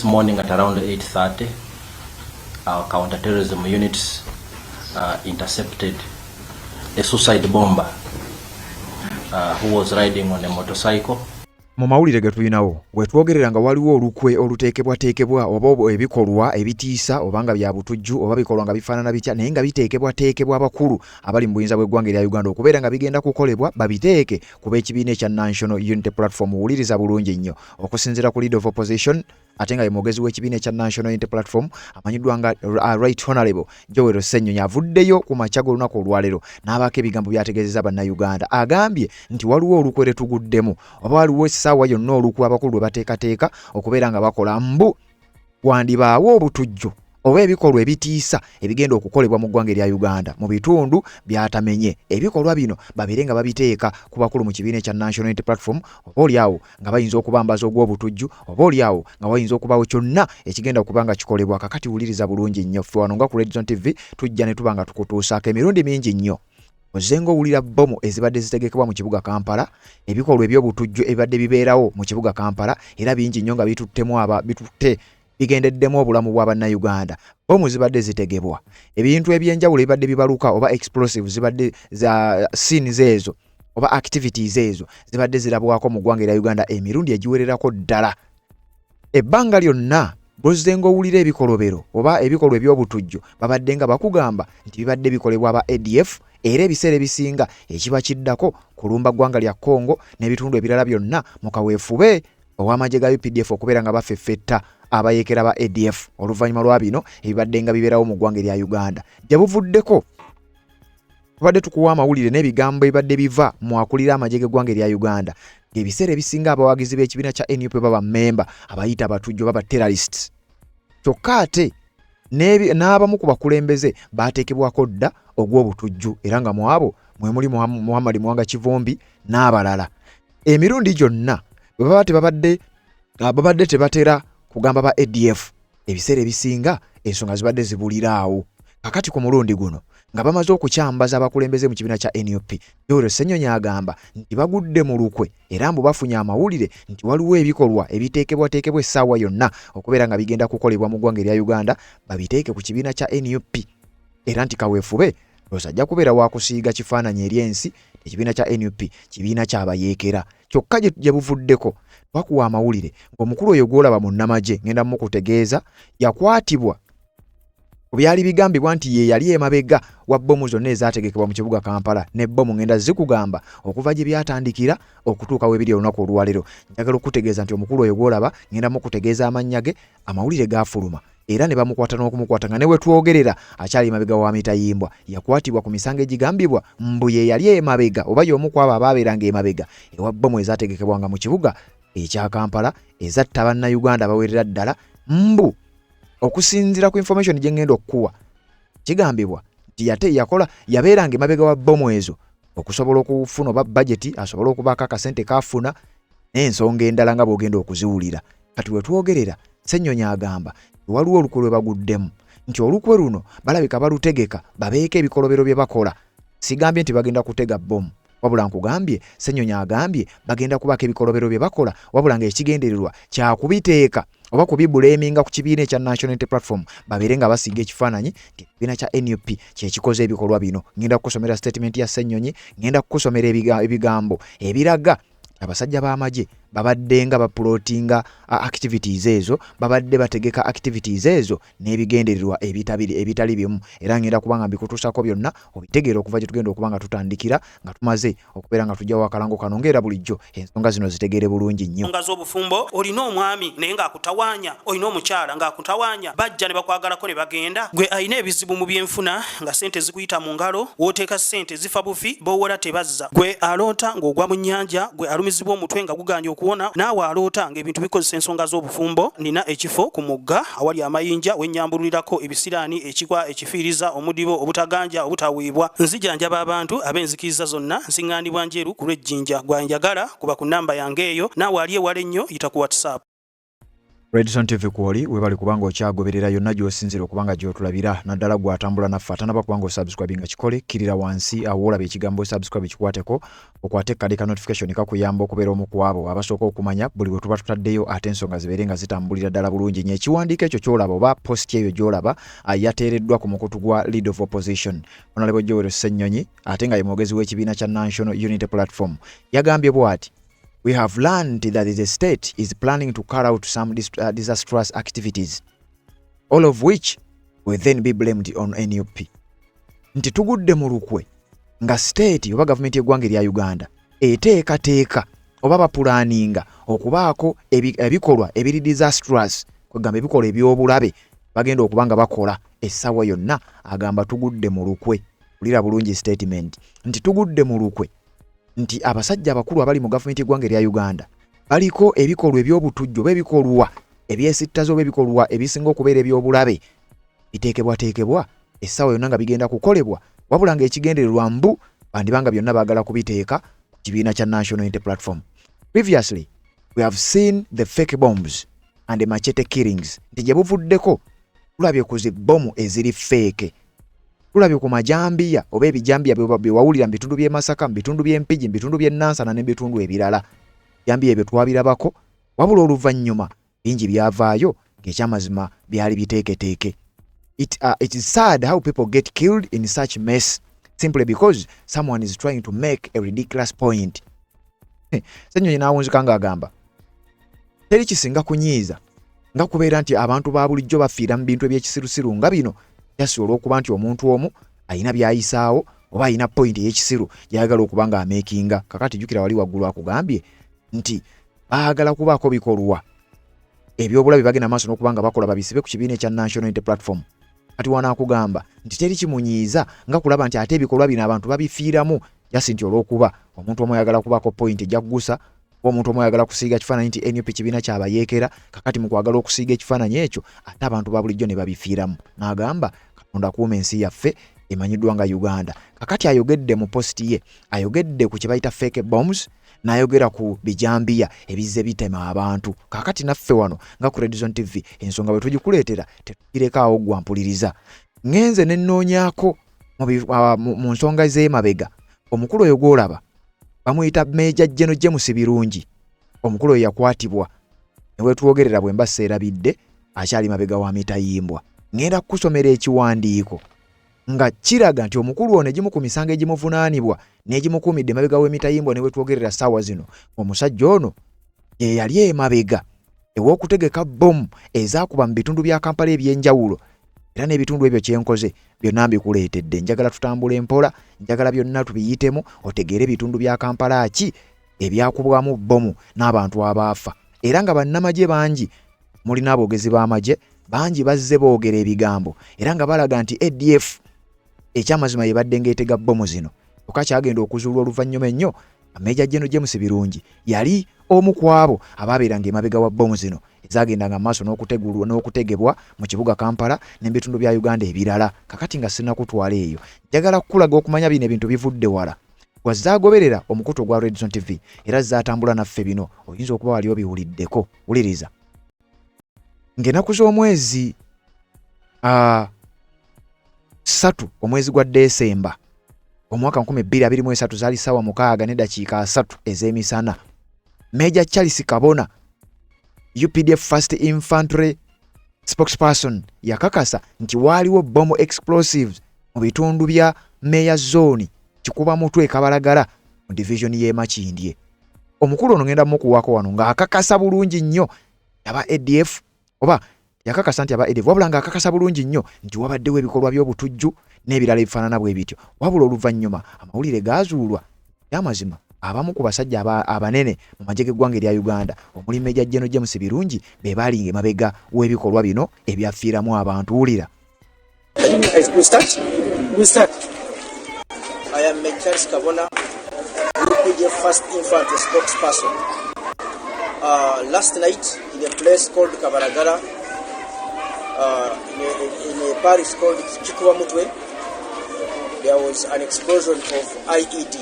This morning at around 8:30, our counter-terrorism units intercepted a suicide bomber who was riding on a motorcycle. Mu mawulire ge tulinawo wetwogerera nga waliwo olukwe oluteekebwateekebwa oba ebikolwa ebitiisa oba nga bya butujju oba bikolwa nga bifaanana bitya, naye nga biteekebwateekebwa abakulu abali mu buyinza bw'eggwanga erya Uganda okubeera nga bigenda kukolebwa babiteeke kuba ekibiina ekya National Unity Platform. Wuliriza bulungi nnyo, okusinziira ku leader of opposition ate nga ye mwogezi w'ekibiina ekya National Unity Platform amanyiddwa nga Right Honorable Joel Ssenyonyi, avuddeyo ku makya g'olunaku olwaleero n'abaako ebigambo by'ategeezezza Bannayuganda. Agambye nti waliwo olukwe lwe tuguddemu oba waliwo essaawa yonna olukwe abakulu lwe bateekateeka okubeera nga bakola, mbu wandibaawo obutujju oba ebikolwa ebitiisa ebigenda okukolebwa mu ggwanga erya Uganda mu bitundu byatamenye. Ebikolwa bino babeere nga babiteeka ku bakulu mu kibiina ekya National Unity Platform, oba oliawo nga bayinza okubambaza ogw'obutujju, oba oliawo nga wayinza okubaawo kyonna ekigenda okuba nga kikolebwa. Kakati wuliriza bulungi nnyo, ffe wano nga ku Redzone TV tujja ne tuba nga tukutuusaako emirundi mingi nnyo. Ozze ng'owulira bbomu ezibadde zitegekebwa mu kibuga Kampala, ebikolwa eby'obutujju ebibadde bibeerawo mu kibuga Kampala, era bingi nnyo nga bituttemu aba bitutte bigendeddemu obulamu bwa Bannayuganda. Bbomu zibadde zitegebwa, ebintu ebyenjawulo ebibadde bibaluka oba explosive zibadde za scenes ezo oba activities ezo zibadde zirabwako mu ggwanga erya Uganda emirundi egiwererako ddala. Ebbanga lyonna bw'ozze ng'owulira ebikolobero oba ebikolwa eby'obutujju, babadde nga bakugamba nti bibadde bikolebwa aba ADF, era ebiseera ebisinga ekiba kiddako kulumba ggwanga lya Congo n'ebitundu ebirala byonna mu kaweefube ow'amagye ga UPDF okubeera nga bafeffetta abayeekera ba ADF. Oluvannyuma lwa bino ebibadde nga bibeerawo mu ggwanga erya Uganda, gye buvuddeko tubadde tukuwa amawulire n'ebigambo ebibadde biva mu akulira amagye g'eggwanga erya Uganda, ng'ebiseera ebisinga abawagizi b'ekibiina kya NUP baba mmemba abayita abatujju baba terrorists. Kyokka ate n'abamu ku bakulembeze baateekebwako dda ogw'obutujju, era nga mu abo mwe muli Muhammad Muwanga Kivumbi n'abalala. Emirundi gyonna bwe baba tebabadde babadde tebatera kugamba ba ADF, ebiseera ebisinga ensonga zibadde zibulira awo. Kakati ku mulundi guno nga bamaze okukyambaza abakulembeze mu kibiina kya NUP, Joel Ssenyonyi agamba nti bagudde mu lukwe, era mbu bafunye amawulire nti waliwo ebikolwa ebiteekebwateekebwa essaawa yonna okubeera nga bigenda kukolebwa mu ggwanga erya Uganda babiteeke ku kibiina kya NUP, era nti kaweefube loosa ajja kubeera wakusiiga kifaananyi eri ensi ekibiina kya NUP kibiina kyabayeekera. Kyokka gye buvuddeko twakuwa amawulire ng'omukulu oyo gw'olaba munnamagye, ngenda mukutegeeza, yakwatibwa ku byali bigambibwa nti ye yali emabega wa bbomu zonna ezaategekebwa mu kibuga Kampala, ne bbomu ngenda zikugamba okuva gye byatandikira okutuuka we biri olunaku olwaleero. Njagala okukutegeeza nti omukulu oyo gw'olaba, ngenda mukutegeeza amannya ge, amawulire gaafuluma era ne bamukwata n'okumukwata nga ne we twogerera akyali emabega wa mitayimbwa. Yakwatibwa ku misango egigambibwa mbu ye yali emabega oba y'omu ku abo abaabeeranga emabega ewa bbomu ezaategekebwanga mu kibuga ekya Kampala ezatta Bannayuganda abawerera ddala. Mbu okusinziira ku information gye ngenda okukuwa, kigambibwa nti yate yakola yabeeranga emabega wa bbomu ezo okusobola okufuna oba budget, asobole okubaako akasente kaafuna n'ensonga endala nga bw'ogenda okuziwulira. Kati we twogerera, Ssenyonyi agamba waliwo olukwe lwe baguddemu, nti olukwe luno balabika balutegeka babeeko ebikolobero bye bakola. Sigambye nti bagenda kutega bbomu, wabula nkugambye Ssenyonyi agambye bagenda kubaako ebikolobero bye bakola, wabula ng'ekigendererwa kyakubiteeka oba kubiblaminga ku kibiina ekya National Unity Platform, babeere nga basiiga ekifaananyi nti ekibiina kya NUP kyekikoze ebikolwa bino. Ngenda kukusomera statement ya Ssenyonyi, ngenda kukusomera ebigambo ebiraga abasajja b'amagye babadde nga baplottinga activities ezo, babadde bategeka activities ezo n'ebigendererwa ebitali bimu, era ngenda kuba nga mbikutuusako byonna obitegeera okuva gye tugenda okuba nga tutandikira nga tumaze okubeera nga tujjawo akalango kano. Ng'era bulijjo ensonga zino zitegeere bulungi nnyo. Nga z'obufumbo, olina omwami naye ng'akutawaanya, olina omukyala ng'akutawaanya, bajja ne bakwagalako ne bagenda. Gwe alina ebizibu mu byenfuna nga ssente zikuyita mu ngalo, w'oteeka ssente zifa bufi, b'owola tebazza. Gwe aloota ng'ogwa mu nnyanja, gwe alumizibwa omutwe nga gugaanye okuwona, naawe aloota ng'ebintu bikozesa ensonga z'obufumbo, nina ekifo ku mugga awali amayinja wennyambululirako ebisiraani, ekikwa, ekifiiriza, omudibo, obutaganja, obutaweebwa. Nzijanjaba abantu ab'enzikiriza zonna, nsiŋŋaanibwa Njeru ku lw'Ejjinja. Gwe anjagala kuba ku nnamba yange eyo, naawe ali ewala ennyo yita ku WhatsApp. Redson TV kwoli webali kubanga okyagoberera yonna gy'osinzira okubanga gy'otulabira naddala gw'atambula naffe atanaba kubanga osubscribinga kikole kkirira wansi awo olaba ekigambo subscribe kikwateko okwate ekkade ka notification kakuyamba okubeera omu ku abo abasooka okumanya buli we tuba tutaddeyo ate ensonga zibeere nga zitambulira ddala bulungi nyo ekiwandiiko ekyo ky'olaba oba post eyo gy'olaba yateereddwa ku mukutu gwa lead of opposition Honorable Joel Ssenyonyi ate nga ye mwogezi w'ekibiina kya National Unity Platform yagambye bw'ati. We have learned that the state is planning to carry out some disastrous activities, all of which will then be blamed on NUP. Nti tugudde mu lukwe nga state oba gavumenti y'eggwanga erya Uganda eteekateeka oba bapulaninga okubaako ebikolwa ebiri disastrous, kwegamba ebikolwa eby'obulabe bagenda okuba nga bakola essaawa yonna. Agamba tugudde mu lukwe, wulira bulungi statement, nti tugudde mu lukwe nti abasajja abakulu abali mu gavumenti y'eggwanga erya Uganda baliko ebikolwa eby'obutujju oba ebikolwa ebyesittaza oba ebikolwa ebisinga okubeera eby'obulabe biteekebwateekebwa essaawa yonna nga bigenda kukolebwa, wabula ng'ekigendererwa mbu bandibanga byonna baagala kubiteeka ku kibiina kya National Unity Platform. Previously we have seen the fake bombs and the machete killings, nti gye buvuddeko tulabye ku zi bbomu eziri fake, tulabye ku majambiya oba ebijambiya bye wawulira mu bitundu by'e Masaka, mu bitundu by'e Mpigi, mu bitundu by'e Nansana ne bitundu ebirala. Jambiya ebyo twabirabako, wabula oluvannyuma bingi byavaayo ng'ekyamazima byali biteeketeeke. It is sad how people get killed in such mess simply because someone is trying to make a ridiculous point. Ssenyonyi n'awunzika ng'agamba teri kisinga kunyiiza nga kubeera nti abantu ba bulijjo bafiira mu bintu eby'ekisirusiru nga bino just olw'okuba nti omuntu omu alina by'ayisaawo oba alina point ey'ekisiru gy'ayagala okuba nga ameekinga. Kakati jjukira wali waggulu akugambye nti baagala kubaako bikolwa ebyobulabe bagenda maaso n'okuba nga bakola babisibe ku kibiina ekya National Unity Platform. Kati wano akugamba nti teri kimunyiiza nga kulaba nti ate ebikolwa bino abantu babifiiramu just nti olw'okuba omuntu omu ayagala kubaako point ejja kugusa oba omuntu omu ayagala kusiiga kifaananyi nti NUP kibiina kyabayeekera. Kakati mu kwagala okusiiga ekifaananyi ekyo ate abantu ba bulijjo ne babifiiramu. N'agamba Katonda akuuma ensi yaffe emanyiddwa nga Uganda. Kakati ayogedde mu post ye, ayogedde ku kye bayita fake bombs, n'ayogera ku bijambiya ebizze bitema abantu. Kakati naffe wano nga ku Redson TV ensonga bwe tugikuleetera tetugirekaawo gwa mpuliriza. Ŋŋenze ne nnoonyaako mu nsonga z'emabega. Omukulu oyo gw'olaba bamuyita Major General James Birungi. Omukulu oyo yakwatibwa ne wetwogerera bwe mba seerabidde akyali mabega wa mitayimbwa. Ŋŋenda kukusomera ekiwandiiko nga kiraga nti omukulu ono egimu ku misango egimuvunaanibwa n'egimukuumidde emabega w'emitayimbwa ne wetwogerera ssaawa zino, omusajja ono ye yali emabega ew'okutegeka bbomu ezaakuba mu bitundu bya Kampala eby'enjawulo era n'ebitundu ebyo kyenkoze byonna mbikuleetedde. Njagala tutambule mpola, njagala byonna tubiyitemu otegeere ebitundu bya Kampala ki ebyakubwamu bbomu n'abantu abaafa. Era nga bannamagye bangi mulina aboogezi b'amagye bangi bazze boogera ebigambo era nga balaga nti ADF ekyamazima yebadde ng'etega bbomu zino. Kyokka kyagenda okuzuulwa oluvannyuma ennyo Major General James Birungi yali omu ku abo abaabeeranga emabega wa bbomu zino ezagendanga mu maaso n'okutegulwa n'okutegebwa mu kibuga Kampala n'ebitundu bya Uganda ebirala. Kakati nga sinnakutwala eyo, njagala kukulaga okumanya bino ebintu bivudde wala. Wazaagoberera omukutu ogwa Redson TV era zaatambula naffe bino oyinza okuba wali obiwuliddeko. Wuliriza. Ng'ennaku z'omwezi 3 omwezi gwa Desemba omwaka 2023 zaali ssaawa 6:30 ez'emisana. Major Charles Kabona, UPDF First Infantry spokesperson, yakakasa nti waaliwo bomb explosives mu bitundu bya Meya Zone Kikuba Mutwe Kabalagala mu division y'e Makindye. Omukulu ono ngenda mukuwako wano ng'akakasa bulungi nnyo aba ADF oba yakakasa nti aba ADF, wabula ng'akakasa bulungi nnyo nti wabaddewo ebikolwa by'obutujju n'ebirala ebifaanana bwe bityo. Wabula oluvannyuma amawulire gaazuulwa amazima abamu ku basajja abanene mu magye g'eggwanga erya Uganda omuli Major General James Birungi be baalinga emabega w'ebikolwa bino ebyafiiramu abantu. Wulira. We start? We start. I am Major Charles Kabona, UPDF First Infantry spokesperson. Last night in a place called Kabaragara, in a parish called Chikuwamutwe, there was an explosion of IED,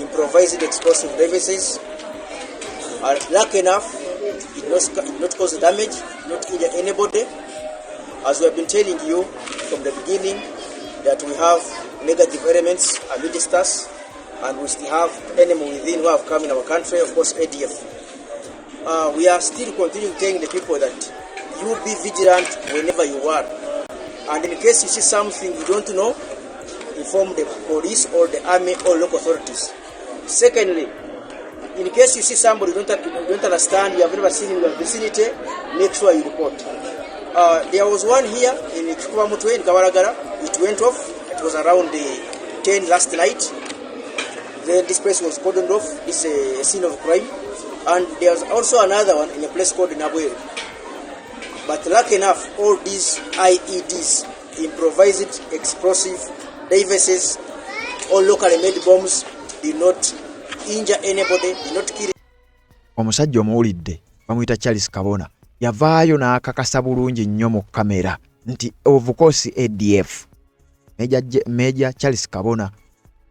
improvised explosive devices. Lucky enough, it did It did not cause damage, did not injure anybody. As we have been telling you from the beginning, that we have negative elements amidst us, and we still have enemy within who have come in our country, of course ADF. We are still continuing telling the people that you be vigilant whenever you are. And in case you see something you don't know, inform the police or the army or local authorities. Secondly, in case you see somebody you don't understand, you have never seen in your vicinity, make sure you report. There was one here in Kikubamutwe in Kabalagala. It went off. It was around the 10 last night. Then this place was cordoned off. It's a scene of crime. And there's also another one in a place called Nabweru. But lucky enough, all these IEDs, improvised explosive devices, all locally made bombs, did not injure anybody, did not kill. Omusajja omuwulidde, bamuyita Charles Kabona, yavaayo n'akakasa bulungi nnyo mu kamera nti of course ADF. Major Charles Kabona,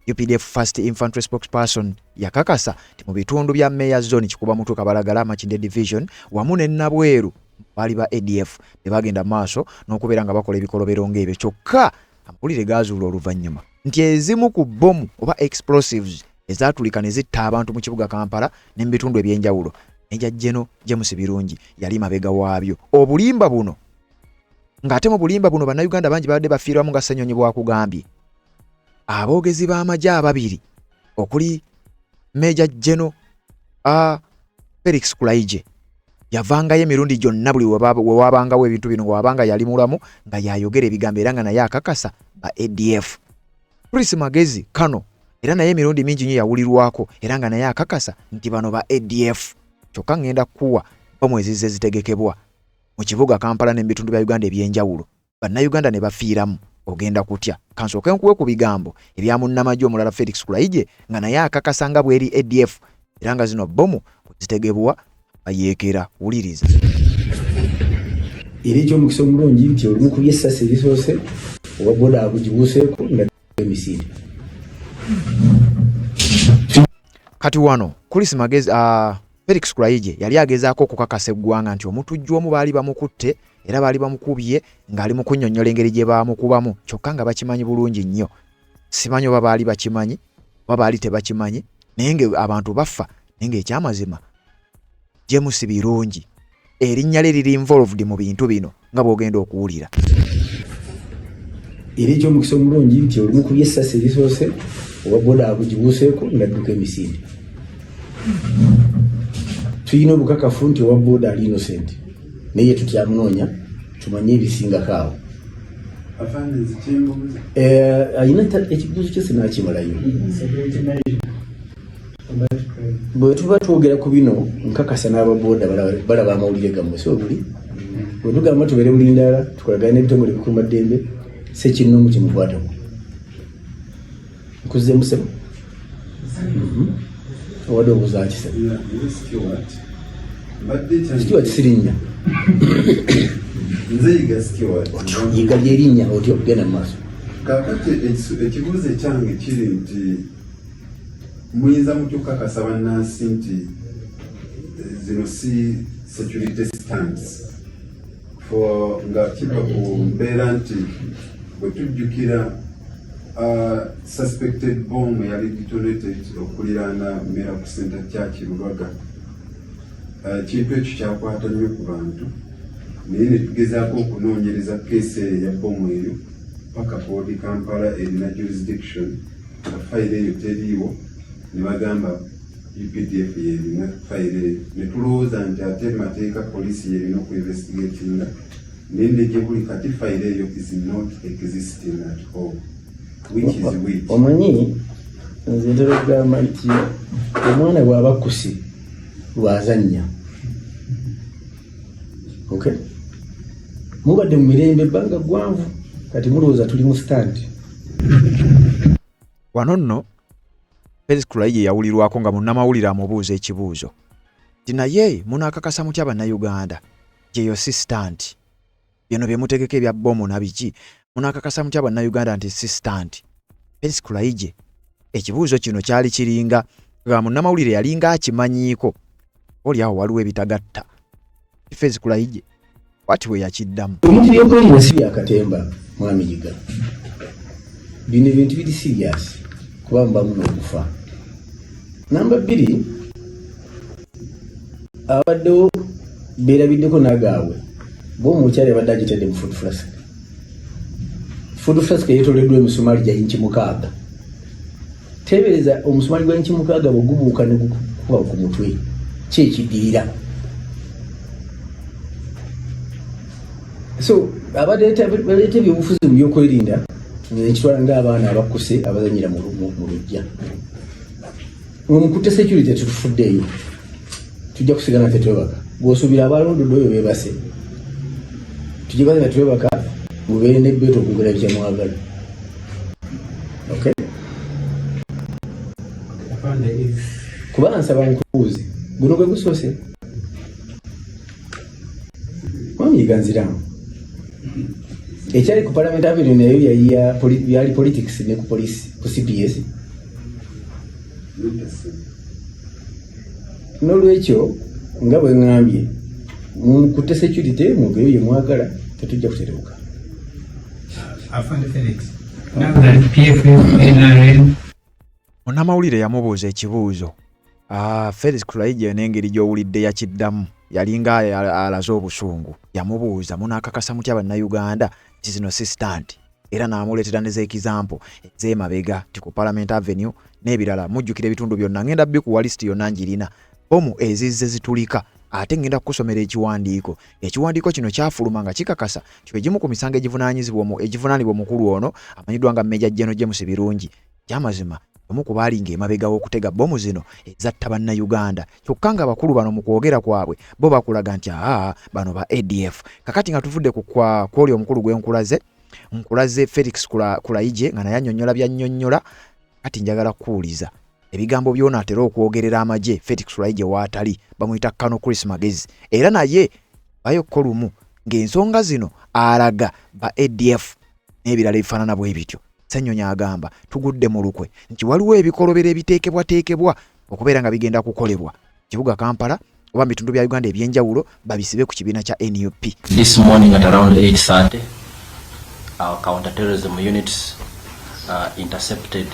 UPDF First Infantry spokesperson, yakakasa nti mu bitundu bya Mayor Zone, Kikubamutwe, Kabalagala, Makindye Division wamu ne Nabweru baali ba ADF be bagenda maaso n'okubeera nga bakola ebikolobero ng'ebyo. Kyokka amawulire gaazuula oluvannyuma nti ezimu ku bbomu oba explosives ezaatulika ne zitta abantu mu kibuga Kampala ne mu bitundu ebyenjawulo, Major General James Birungi yali mabega waabyo. Obulimba buno, ng'ate mu bulimba buno Bannayuganda bangi babadde bafiirwamu, nga Ssenyonyi bwakugambye, aboogezi b'amagye ababiri okuli Major General Felix Kulayigye, yavangayo emirundi gyonna buli we wabangawo ebintu bino, nga wabanga yali mulamu nga yayogera ebigambo era nga naye akakasa ba ADF. Chris Magezi kano era naye emirundi mingi nnyo yawulirwako era nga naye akakasa nti bano ba ADF. Kyokka ŋŋenda kukuwa bomu ezizze zitegekebwa mu kibuga Kampala ne mu bitundu bya Uganda ebyenjawulo, Bannayuganda ne bafiiramu. Ogenda kutya? Kansooke nkuwe ku bigambo ebya munnamagye omulala Felix Kulayigye, nga naye akakasa nga bweri ADF era nga zino bomu bwe zitegebwa bayeekera. Wuliriza. Era ekyomukisa omulungi nti olumu ku byessasi erisoose oba boda agugibuuseeko nga emisinde. Kati wano Chris Magezi, Felix Kulayigye yali agezaako okukakasa eggwanga nti omutujju omu baali bamukutte era baali bamukubye, ng'ali mu kunnyonnyola engeri gye baamukubamu, kyokka nga bakimanyi bulungi nnyo. Simanyi oba baali bakimanyi oba baali tebakimanyi, naye nga abantu bafa, naye ng'ekyamazima James Birungi erinnya lye liri involved mu bintu bino nga bw'ogenda okuwulira. Era ekyomukisa omulungi nti olumu ku byessasi erisoose oba boda agugibuuseeko ngadduka emisinde. Tulina obukakafu nti owa boda ali innocent, naye tutyamunoonya tumanye ebisingako awo. Alina ekibuuzo kye sinakimalayo. Bwe tuba twogera ku bino, nkakasa n'ababoda balaba amawulire gammwe, si buli bwe tugamba tubeere bulindaala, tukolagane n'ebitongole ebikuumaddembe, sekinnomu kimukwatako. Nkuzzemu sebo. Obadde obuuza ki, sebo? Stewart sirinnya. Nze Yiga Stewart. Otyo, Yiga lyerinnya. Otyo, genda mu maaso. Kakati ekibuuzo ekyange kiri nti muyinza mutya okukakasa bannansi nti zino si security stunts, for nga kiva ku mbeera nti bwe tujjukira suspected bomb yali detonated okuliraana Miracle Center Church Lubaga, ekintu ekyo kyakwata nnyo ku bantu, naye ne tugezaako okunoonyereza case eyo eya bomu eyo paka koodi Kampala erina jurisdiction, nga fayiro eyo teriiwo, ne bagamba UPDF yerina fayiro eyo, ne tulowooza nti ate mateeka poliisi yerina okuinvestigatinga, naye ne gye buli kati fayiro eyo is not existing at all. Which is which? Omanyi nze ntera okugamba nti omwana bw'aba akkuse lwazannya. Okay, mubadde mu mirembe ebbanga ggwanvu, kati mulowooza tuli mu stunt. Wano nno Felix Kulayigye yawulirwako nga munnamawulire amubuuza ekibuuzo nti naye munaakakasa mutya Bannayuganda gyeyo si stunt, bino bye mutegeka ebya bomu na biki, munaakakasa mutya Bannayuganda nti si stunt? Felix Kulayigye ekibuuzo kino kyali kiringa nga munnamawulire yalinga akimanyiiko oli awo waliwo ebitagatta. Felix Kulayigye bwati bwe yakiddamu. Omuntu byokwerinda si byakatemba mwami Yiga, bino ebintu biri serious kuba mubamu n'okufa. Namba 2, abaddewo beerabiddeko n'agaabwe bo omukyala yabadde agitadde mu food flask. Food flask yeetooloddwa emisumaali gya inci 6. Teebereza omusumaali gwa inci 6 bwe gubuuka ne gukuba ku mutwe, ki ekiddirira? So abaleeta ebyobufuzi mu byokwerinda nekitwala ng'abaana abakkuse abazanyira mu luggya. Omukutte security tetufuddeeyo, tujja kusigala tetwebaka. Gw'osuubira abalondodde oyo beebase, tujja kuba nga twebaka, mubeere n'ebbeetu okwogera bye mwagala. Okay? Kuba nsaba nkubuuze, guno gwe gusoose? Mwami Yiga nziramu. Ekyali ku Parliament Avenue nayo yali politics ne ku police, ku CPS. N'olwekyo nga bwe ŋŋambye, mukutte security mwogere bye mwagala, tetujja kuterebuka. Afande Felix, now that PFF, NRM Munnamawulire yamubuuza ekibuuzo. Felix Kulayigye n'engeri gy'owulidde yakiddamu yalinga alaze obusungu. Yamubuuza munaakakasa mutya Bannayuganda nti zino si stunt, era n'amuleetera ne z'example ez'emabega nti ku Parliament Avenue n'ebirala. Mujjukira ebitundu byonna, ngenda bikuwa lisiti yonna ngirina, bomu ezizze zitulika, ate ngenda kukusomera ekiwandiiko. Ekiwandiiko kino kyafuluma nga kikakasa nti egimu ku misango egivunaanibwa omukulu ono amanyiddwa nga Major General James Birungi, ekyamazima omu ku baali ng'emabega w'okutega bbomu zino ezatta Bannayuganda. Kyokka ng'abakulu bano mu kwogera kwabwe bo bakulaga nti aa bano ba ADF. Kakati nga tuvudde ku kwoli omukulu gwe nkulaze, nkulaze Felix Kulayigye nga naye annyonnyola by'annyonnyola. Kati njagala kukuwuliza ebigambo byona atera okwogerera amagye. Felix Kulayigye waatali bamuyita Colonel Chris Magezi, era naye bayokko lumu ng'ensonga zino alaga ba ADF n'ebirala ebifaanana bwe bityo. Ssenyonyi agamba tugudde mu lukwe nti waliwo ebikolobero ebiteekebwateekebwa okubeera nga bigenda kukolebwa kibuga Kampala oba mu bitundu bya Uganda eby'enjawulo babisibe ku kibiina kya NUP. This morning at around 8:30, our counter-terrorism units intercepted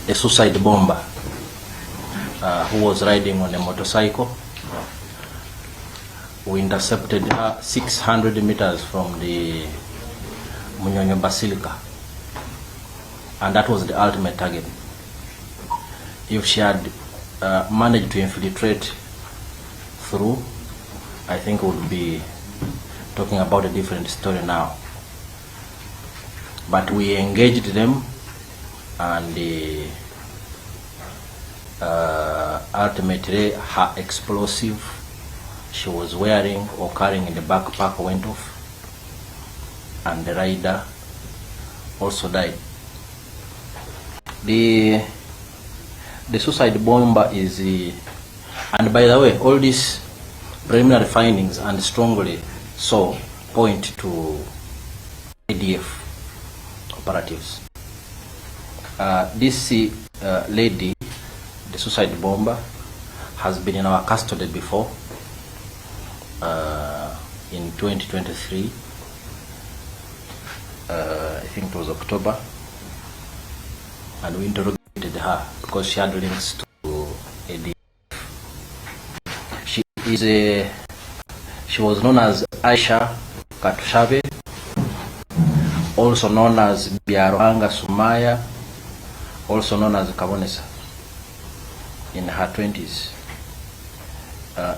a suicide bomber who was riding on a motorcycle. We intercepted her 600 meters from the Munyonyo Basilica, and that was the ultimate target. If she had managed to infiltrate through, I think we would be talking about a different story now. But we engaged them, and ultimately her explosive she was wearing or carrying in the backpack went off, and the rider also died. The suicide bomber is, and by the way, all these preliminary findings and strongly so point to ADF operatives. This lady, the suicide bomber, has been in our custody before in 2023. I think it was October, and we interrogated her because she had links to ADF. She was known as Aisha Katushabe, also known as Biaruhanga Sumaya, also known as Kabonesa, in her 20s.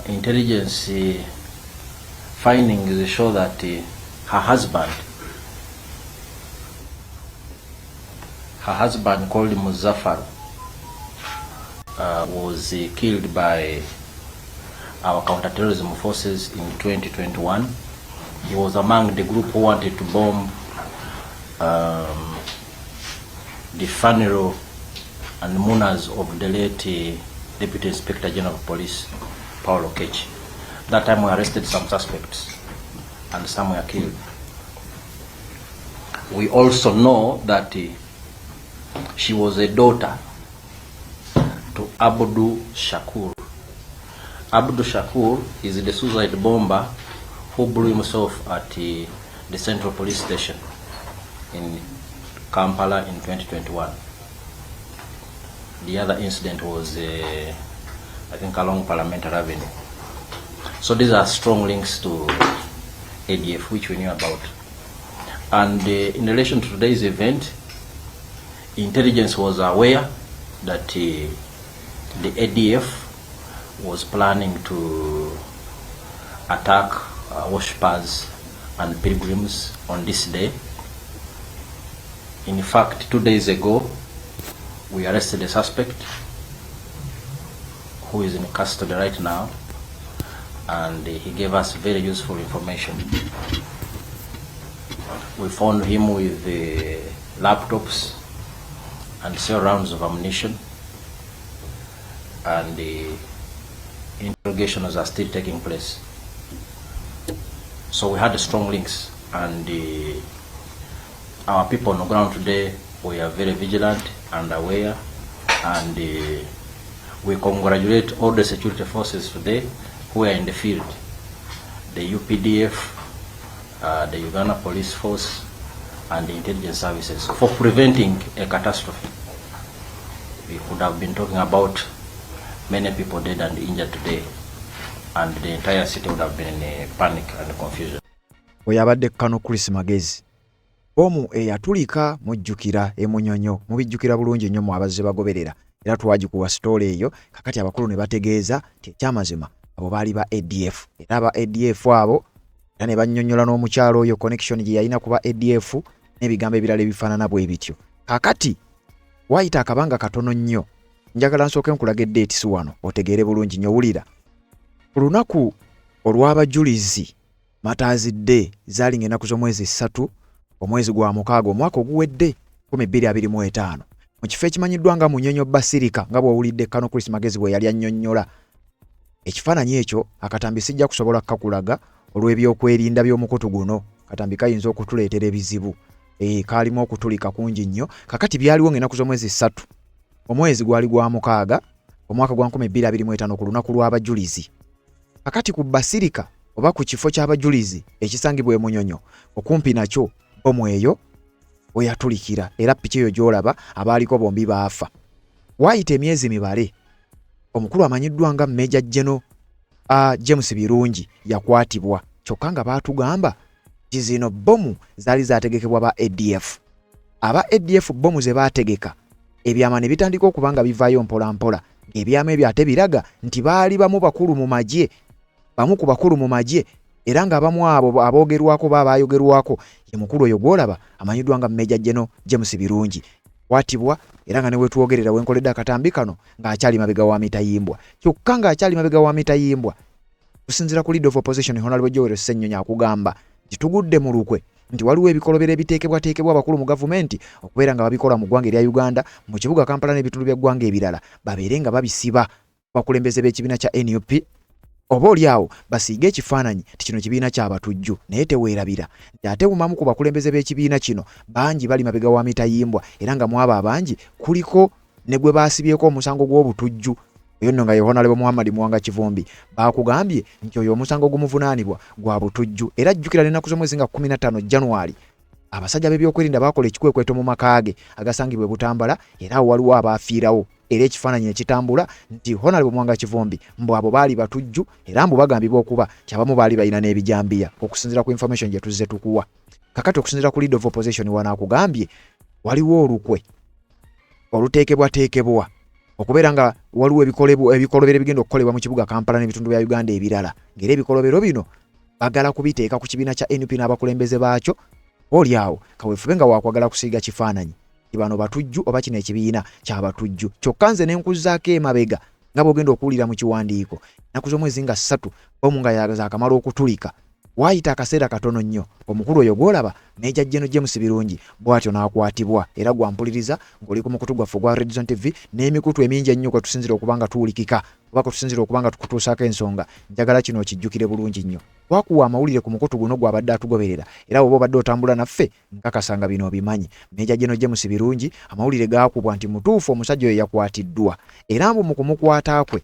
Intelligence findings show that her husband called Muzaffar, was killed by our counterterrorism forces in 2021. He was among the group who wanted to bomb the funeral and mourners of the late Deputy Inspector General of Police, Paul Okech. That time we arrested some suspects and some were killed. We also know that she was a daughter to Abdu Shakur. Abdu Shakur is the suicide bomber who blew himself at the Central Police Station in Kampala in 2021. The other incident was, I think, along Parliamentary Avenue. So these are strong links to ADF, which we knew about. And in relation to today's event, intelligence was aware that the ADF was planning to attack worshippers and pilgrims on this day. In fact, 2 days ago, we arrested a suspect who is in custody right now, and he gave us very useful information. We found him with laptops and several rounds of ammunition, and the interrogations are still taking place. So we had strong links, and our people on the ground today, we are very vigilant and aware, and we congratulate all the security forces today who are in the field, the UPDF, the Uganda Police Force, and the intelligence services for preventing a catastrophe. We could have been talking about many people dead and injured today, and the entire city would have been in a panic and confusion. Oyo abadde Kano Chris Magezi. Bomu eyatulika mujjukira emunyonyo, mubijjukira bulungi nnyo mu abazze bagoberera, era twagikuwa story eyo. Kakati abakulu ne bategeeza nti ekyamazima abo baali ba ADF, era aba ADF abo era ne bannyonnyola n'omukyalo oyo connection gye yalina kuba ADF n'ebigambo ebirala ebifaanana bwe bityo. Kakati waayita akabanga katono nnyo, njagala nsooke nkulaga e dates wano otegeere bulungi nnyo. Wulira, ku lunaku olw'abajulizi, Martyrs Day, zaali ng'ennaku z'omwezi 3 omwezi gwa 6 omwaka oguwedde 2025, mu kifo ekimanyiddwa nga Munyonyo Basilica, nga bw'owulidde Kano Chris Magezi bwe yali annyonnyola. Ekifaananyi ekyo akatambi sijja kusobola kukakulaga olw'ebyokwerinda by'omukutu guno, katambi kayinza okutuleetera ebizibu. Kaalimu okutulika kungi nnyo. Kakati byaliwo ng'ennaku z'omwezi 3 omwezi gwali gwa 6 omwaka gwa 2025, ku lunaku lw'abajulizi. Kakati ku basilica oba ku kifo ky'abajulizi ekisangibwa e Munyonyo, okumpi nakyo bomu eyo weyatulikira, era piki eyo gy'olaba abaaliko bombi baafa. Waayita emyezi mibale, omukulu amanyiddwa nga Major General James Birungi yakwatibwa, kyokka nga baatugamba nti zino bomu zaali zaategekebwa ba ADF. Aba ADF bomu ze baategeka, ebyama ne bitandika okuba nga bivaayo mpola mpola, ng'ebyama ebyo ate biraga nti baali bamu bakulu mu magye, bamu ku bakulu mu magye, era ng'abamu abo aboogerwako ba baayogerwako ye mukulu oyo gw'olaba amanyiddwa nga Major General James Birungi. Kwatibwa, era nga ne wetwogerera wenkoledde akatambi kano ng'akyali mabega wa mitayimbwa. Kyokka ng'akyali mabega wa mitayimbwa, kusinziira ku leader of opposition Honorable Joel Ssenyonyi, akugamba nti tugudde mu lukwe, nti waliwo ebikolobero ebiteekebwateekebwa abakulu mu gavumenti okubeera nga babikola mu ggwanga erya Uganda, mu kibuga Kampala n'ebitundu bya ggwanga ebirala, babeere nga babisiba bakulembeze b'ekibiina kya NUP, oba oli awo basiige ekifaananyi nti kino kibiina ky'abatujju. Naye teweerabira nti ate bumamu ku bakulembeze b'ekibiina kino bangi bali mabega wa mitayimbwa, era nga mwabo abangi kuliko ne gwe baasibyeko omusango gw'obutujju, oyo nno nga ye Honorable Muhammad Muwanga Kivumbi. Baakugambye nti oyo omusango gumuvunaanibwa gwa butujju, era jjukira n'ennaku z'omwezi nga 15 January abasajja b'ebyokwerinda baakola ekikwekweto mu maka ge agasangibwa e Butambala, era awo waliwo abaafiirawo, era ekifaananyi ekitambula nti Honorable Muwanga Kivumbi mbu abo baali batujju, era mbu bagambibwa okuba nti abamu baali balina n'ebijambiya, okusinziira ku information gye tuzze tukuwa. Kakati okusinziira ku leader of opposition wano akugambye waliwo olukwe oluteekebwateekebwa okubeera nga waliwo ebikolobero ebigenda okukolebwa mu kibuga Kampala n'ebitundu bya Uganda ebirala, ng'era ebikolobero bino bagala kubiteeka ku kibiina kya NUP n'abakulembeze baakyo. Oli awo kaweefube nga wakwagala kusiiga kifaananyi nti bano batujju oba kino ekibiina kyabatujju. Kyokka nze ne nkuzzaako emabega, nga bw'ogenda okuwulira mu kiwandiiko, ennaku z'omwezi nga 3 bomu nga zaakamala okutulika, waayita akaseera katono nnyo omukulu oyo gw'olaba Major General James Birungi bw'atyo n'akwatibwa. Era gwampuliriza ng'oli ku mukutu gwaffe ogwa Redzone TV n'emikutu emingi ennyo kwe tusinzira okuba nga tuwulikika oba kwe tusinzira okuba nga tukutuusaako ensonga, njagala kino okijjukire bulungi nnyo. Twakuwa amawulire ku mukutu guno gw'abadde atugoberera, era bw'oba obadde otambula naffe nkakasa nga bino obimanyi. Major General James Birungi, amawulire gaakubwa nti mutuufu omusajja oyo yakwatiddwa, era mbu mu kumukwata kwe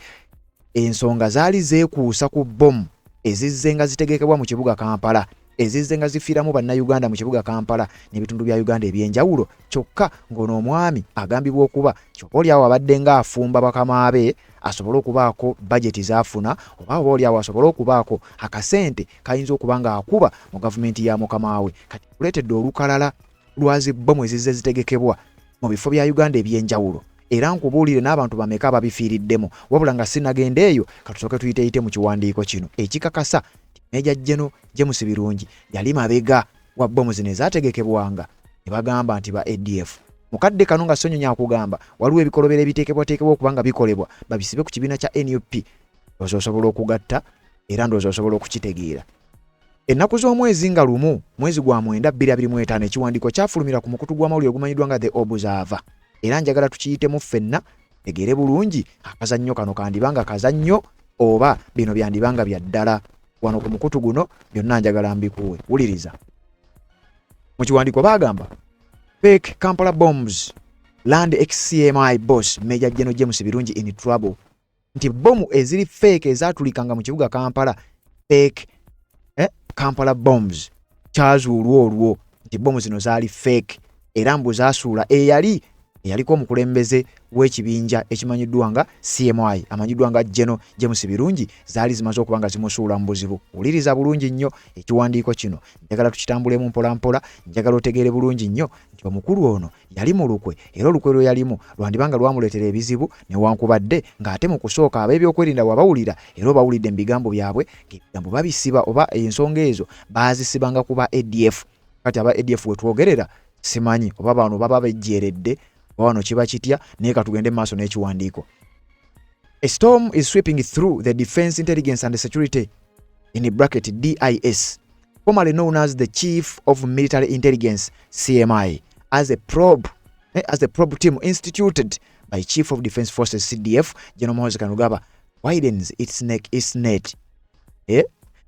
Ensonga zaali zeekuusa ku bbomu ezizze nga zitegekebwa mu kibuga Kampala ezizze nga zifiiramu Bannayuganda mu kibuga Kampala n'ebitundu bya Uganda eby'enjawulo kyokka ng'ono omwami agambibwa okuba nti oba oliawo abadde ng'afumba bakama be asobole okubaako bajeti z'afuna oba oba oliawo asobole okubaako akasente kayinza okuba ng'akuba mu gavumenti ya mukama we. Kati kuleetedde olukalala lwa zi bbomu ezizze zitegekebwa mu bifo bya Uganda eby'enjawulo era nkubuulire n'abantu bameka ababifiiriddemu. Wabula nga sinnagenda eyo, katusooke tuyiteyite mu kiwandiiko kino ekikakasa nti Meeja Geno James Birungi yali mabega wa bbomu zino ezaategekebwanga ne bagamba nti ba ADF. Mu kadde kano nga Ssenyonyi akugamba waliwo ebikolobero ebiteekebwateekebwa okuba nga bikolebwa babisibe ku kibiina kya nup. Ndowooza osobola okugatta era ndowooza osobola okukitegeera. Ennaku z'omwezi nga lumu mwezi gwa mwenda 2025 ekiwandiiko kyafulumira ku mukutu gw'amawulire ogumanyiddwa nga The Observer era njagala tukiyitemu ffenna tegeere bulungi akazannyo kano kandiba nga kazannyo oba bino byandiba nga bya ddala. Wano ku mukutu guno byonna njagala mbikuwe. Wuliriza. Mu kiwandiiko baagamba fake Kampala bombs land ex-CMI boss Major General James Birungi in trouble nti bbomu eziri fake ezaatulikanga mu kibuga Kampala fake Kampala bombs kyazuulwa olwo nti bbomu zino zaali fake era mbu zaasuula eyali eyaliko omukulembeze w'ekibinja ekimanyiddwa nga CMI amanyiddwa nga General James Birungi zaali zimaze okuba nga zimusuula mu buzibu. Wuliriza bulungi nnyo ekiwandiiko kino, njagala tukitambulemu mpola mpola, njagala otegeere bulungi nnyo nti omukulu ono yali mu lukwe era olukwe lwe yalimu lwandiba nga lwamuleetera ebizibu newankubadde ng'ate mu kusooka ab'ebyokwerinda wabawulira era obawulidde mu bigambo byabwe ng'ebigambo babisiba oba ensonga ezo baazisibanga ku ba ADF. Kati aba ADF we twogerera simanyi oba bano baba bejjeeredde oba wano kiba kitya, naye katugende mu maaso n'ekiwandiiko. A storm is sweeping through the Defense Intelligence and Security in bracket DIS, formerly known as the Chief of Military Intelligence CMI, as a probe team instituted by Chief of Defense Forces CDF General Muhoozi Kainerugaba widens its neck its net.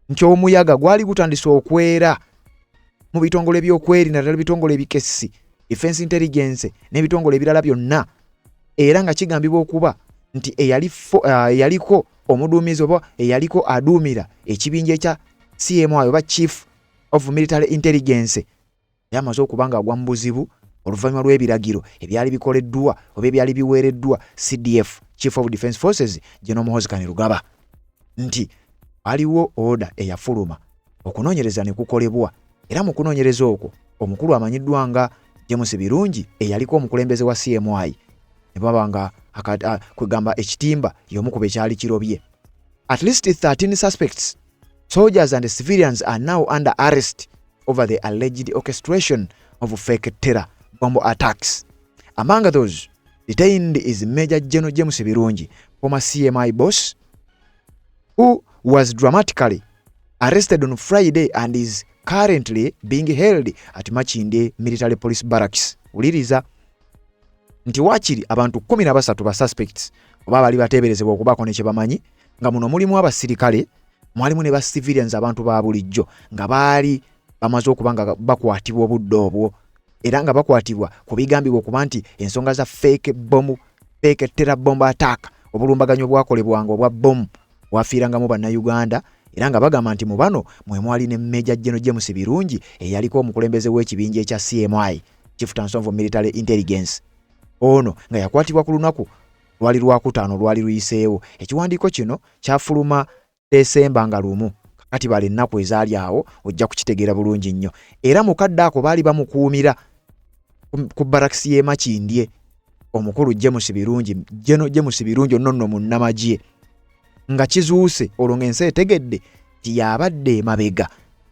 Nti omuyaga gwali gutandise okwera mu bitongole by'okwerinda naddala ebitongole ebikessi Defense Intelligence n'ebitongole ebirala byonna era nga kigambibwa okuba nti eyaliko omuduumizi oba eyaliko aduumira ekibinja ekya CMI oba Chief of Military Intelligence yamaze okuba nga agwa mu buzibu oluvannyuma lw'ebiragiro ebyali bikoleddwa oba ebyali biweereddwa CDF Chief of Defense Forces General Muhoozi Kainerugaba nti waliwo order eyafuluma okunoonyereza ne kukolebwa era mu kunoonyereza okwo omukulu amanyiddwa nga James Birungi eyaliko omukulembeze wa CMI ne baba nga kwegamba ekitimba y'omu ku bekyali kirobye. At least 13 suspects, soldiers and civilians, are now under arrest over the alleged orchestration of fake terror bomb attacks. Among those detained is Major General James Birungi, former CMI boss, who was dramatically arrested on Friday and is currently being held at Makindye Military Police Barracks. Wuliriza nti waakiri abantu 13 ba suspects oba abaali bateeberezebwa okubaako ne kye bamanyi nga muno mulimu abasirikale mwalimu ne ba civilians abantu ba bulijjo nga baali bamaze okuba nga bakwatibwa obudde obwo era nga bakwatibwa ku bigambibwa okuba nti ensonga za fake bomb, fake terror bomb attack, obulumbaganyi obwakolebwanga obwa bomu bwafiirangamu Bannayuganda era nga bagamba nti mu bano mwe mwali ne Major General James Birungi eyaliko omukulembeze w'ekibinja ekya CMI, Chief of Military Intelligence, ono nga yakwatibwa ku lunaku lwali lwakutaano lwali luyiseewo. Ekiwandiiko kino kyafuluma Desemba nga 1. Kakati bala ennaku ezaali awo ojja kukitegeera bulungi nnyo. Era mu kadde ako baali bamukuumira ku barakisi y'e Makindye omukulu James Birungi, General James Birungi ono nno munnamagye nga kizuuse olwo ng'ensi etegedde nti yabadde emabega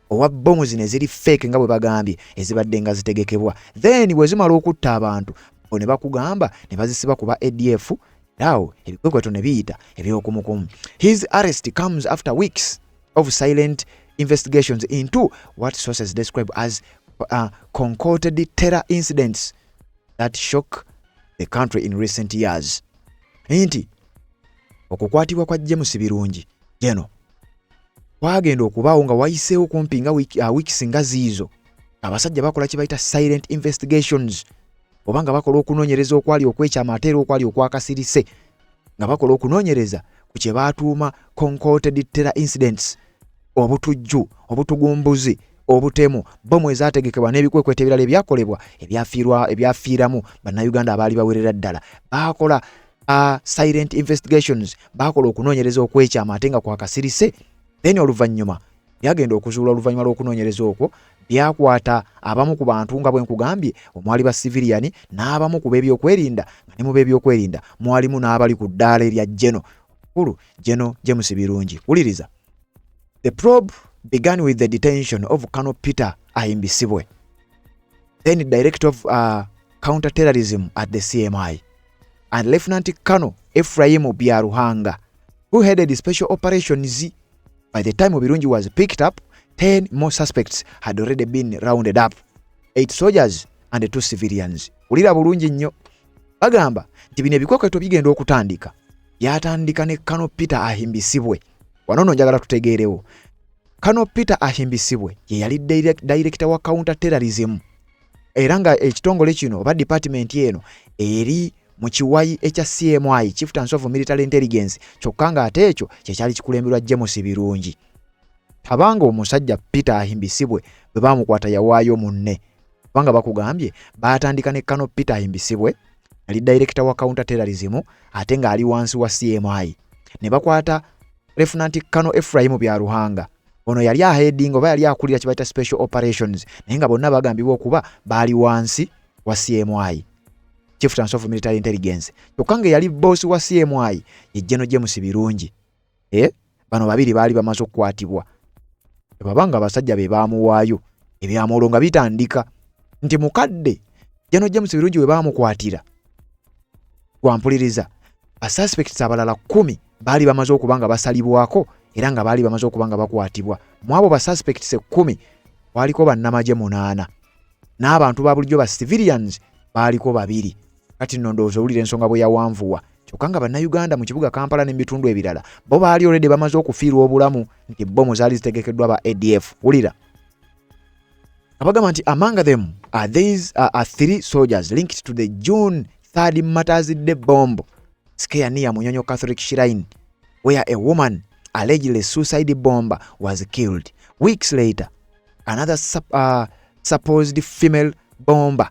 owa bbomu zino eziri fake nga bwe bagambye ezibadde nga zitegekebwa, then bwe zimala okutta abantu bo ne bakugamba ne bazisiba ku ba ADF awo ebikwekweto ne biyita ebyokumukumu. His arrest comes after weeks of silent investigations into what sources describe as concocted terror incidents that shock the country in recent years. Nti okukwatibwa kwa James Birungi Geno kwagenda okubaawo nga wayiseewo kumpi nga weeks nga ziizo abasajja bakola kye bayita silent investigations oba nga bakola okunoonyereza okwali okwekyama ate era okwali okwakasirise nga bakola okunoonyereza. ku kye baatuuma concocted terror incidents, obutujju, obutugumbuzi, obutemu, bbomu ezaategekebwa n'ebikwekweto ebirala ebyakolebwa ebyafiiramu Bannayuganda abaali bawerera ddala. Baakola silent investigations, baakola okunoonyereza okwekyama ate nga kwakasirise. Then oluvannyuma byagenda okuzuula, oluvannyuma lw'okunoonyereza okwo, byakwata abamu ku bantu nga bwe nkugambye, omwali ba civilian n'abamu ku b'ebyokwerinda, nga ne mu b'ebyokwerinda mwalimu n'abali ku ddaala erya General kulu General James Birungi. Wuliriza. The probe began with the detention of Colonel Peter Ahimbisibwe, then director of counter-terrorism at the CMI, and Lieutenant Colonel Ephraim Byaruhanga, who headed special operations. By the time Birungi was picked up, 10 more suspects had already been rounded up, 8 soldiers and 2 civilians. Wulira bulungi nnyo. Bagamba nti bino ebikwekweto bigenda okutandika, byatandika ne Colonel Peter Ahimbisibwe. Wano nno njagala tutegeerewo. Colonel Peter Ahimbisibwe ye yali director wa counter terrorism, era nga ekitongole kino oba department eno eri mu kiwayi ekya CMI, Chieftaincy of Military Intelligence, kyokka ng'ate ekyo kyekyali kikulemberwa James Birungi. Tabanga omusajja Peter Ahimbisibwe bwe baamukwata yawaayo munne, kubanga bakugambye baatandika ne Colonel Peter Ahimbisibwe, yali director wa counter terrorism ate ng'ali wansi wa CMI, ne bakwata Lieutenant Colonel Ephraim Byaruhanga. Ono yali aheading oba yali akulira kye bayita special operations, naye nga bonna bagambibwa okuba baali wansi wa CMI, Chieftaincy of Military Intelligence, kyokka nga eyali boss wa CMI ye General James Birungi. Bano babiri baali bamaze okukwatibwa, bwebaba nga abasajja be baamuwaayo. Ebyamolwo nga bitandika nti mukadde General James Birungi we baamukwatira gwampuliriza, basuspects abalala 10 baali bamaze okuba nga basalibwako era nga baali bamaze okuba nga bakwatibwa. Mu abo basuspects 10 kwaliko bannamagye 8 n'abantu ba bulijjo ba civilians baaliko babiri. Kati nno ndowooza owulira ensonga bwe yawanvuwa, kyokka nga Bannayuganda mu kibuga Kampala n'ebitundu ebirala bo baali already bamaze okufiirwa obulamu nti bbomu zaali zitegekeddwa ba ADF. Wulira, abagamba nti among them are these are three soldiers linked to the June 3rd Martyrs Day bomb scare near Munyonyo Catholic Shrine, where a woman, allegedly suicide bomber, was killed. Weeks later, another supposed female bomber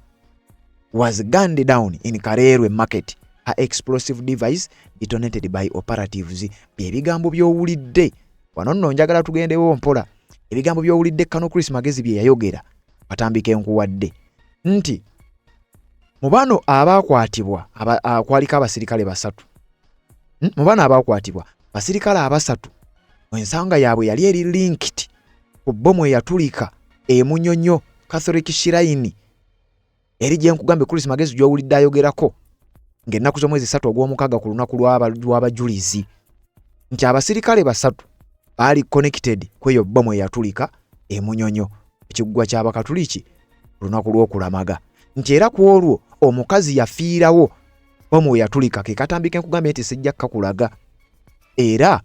was gunned down in Kalerwe Market, her explosive device detonated by operatives. Byebigambo by'owulidde wano. Nno njagala tugendewo mpola. Ebigambo by'owulidde Colonel Chris Magezi bye yayogera batambika enkuwadde nti mu bano abaakwatibwa kwaliko abasirikale basatu. Mu bano abaakwatibwa, basirikale abasatu ensanga yaabwe yali eri linked ku bbomu eyatulika emunyonyo Catholic Shrine eri gye nkugambye Chris Magezi gy'owulidde ayogerako ng'ennaku z'omwezi 3 ogw'omukaaga ku lunaku lw'abajulizi, nti abasirikale basatu baali connected ku eyo bbomu eyatulika emunyonyo ekiggwa ky'Abakatuliki ku lunaku lw'okulamaga, nti era ku olwo omukazi yafiirawo bbomu we yatulika. Ke katambika enkugambye nti sijja kakulaga. Era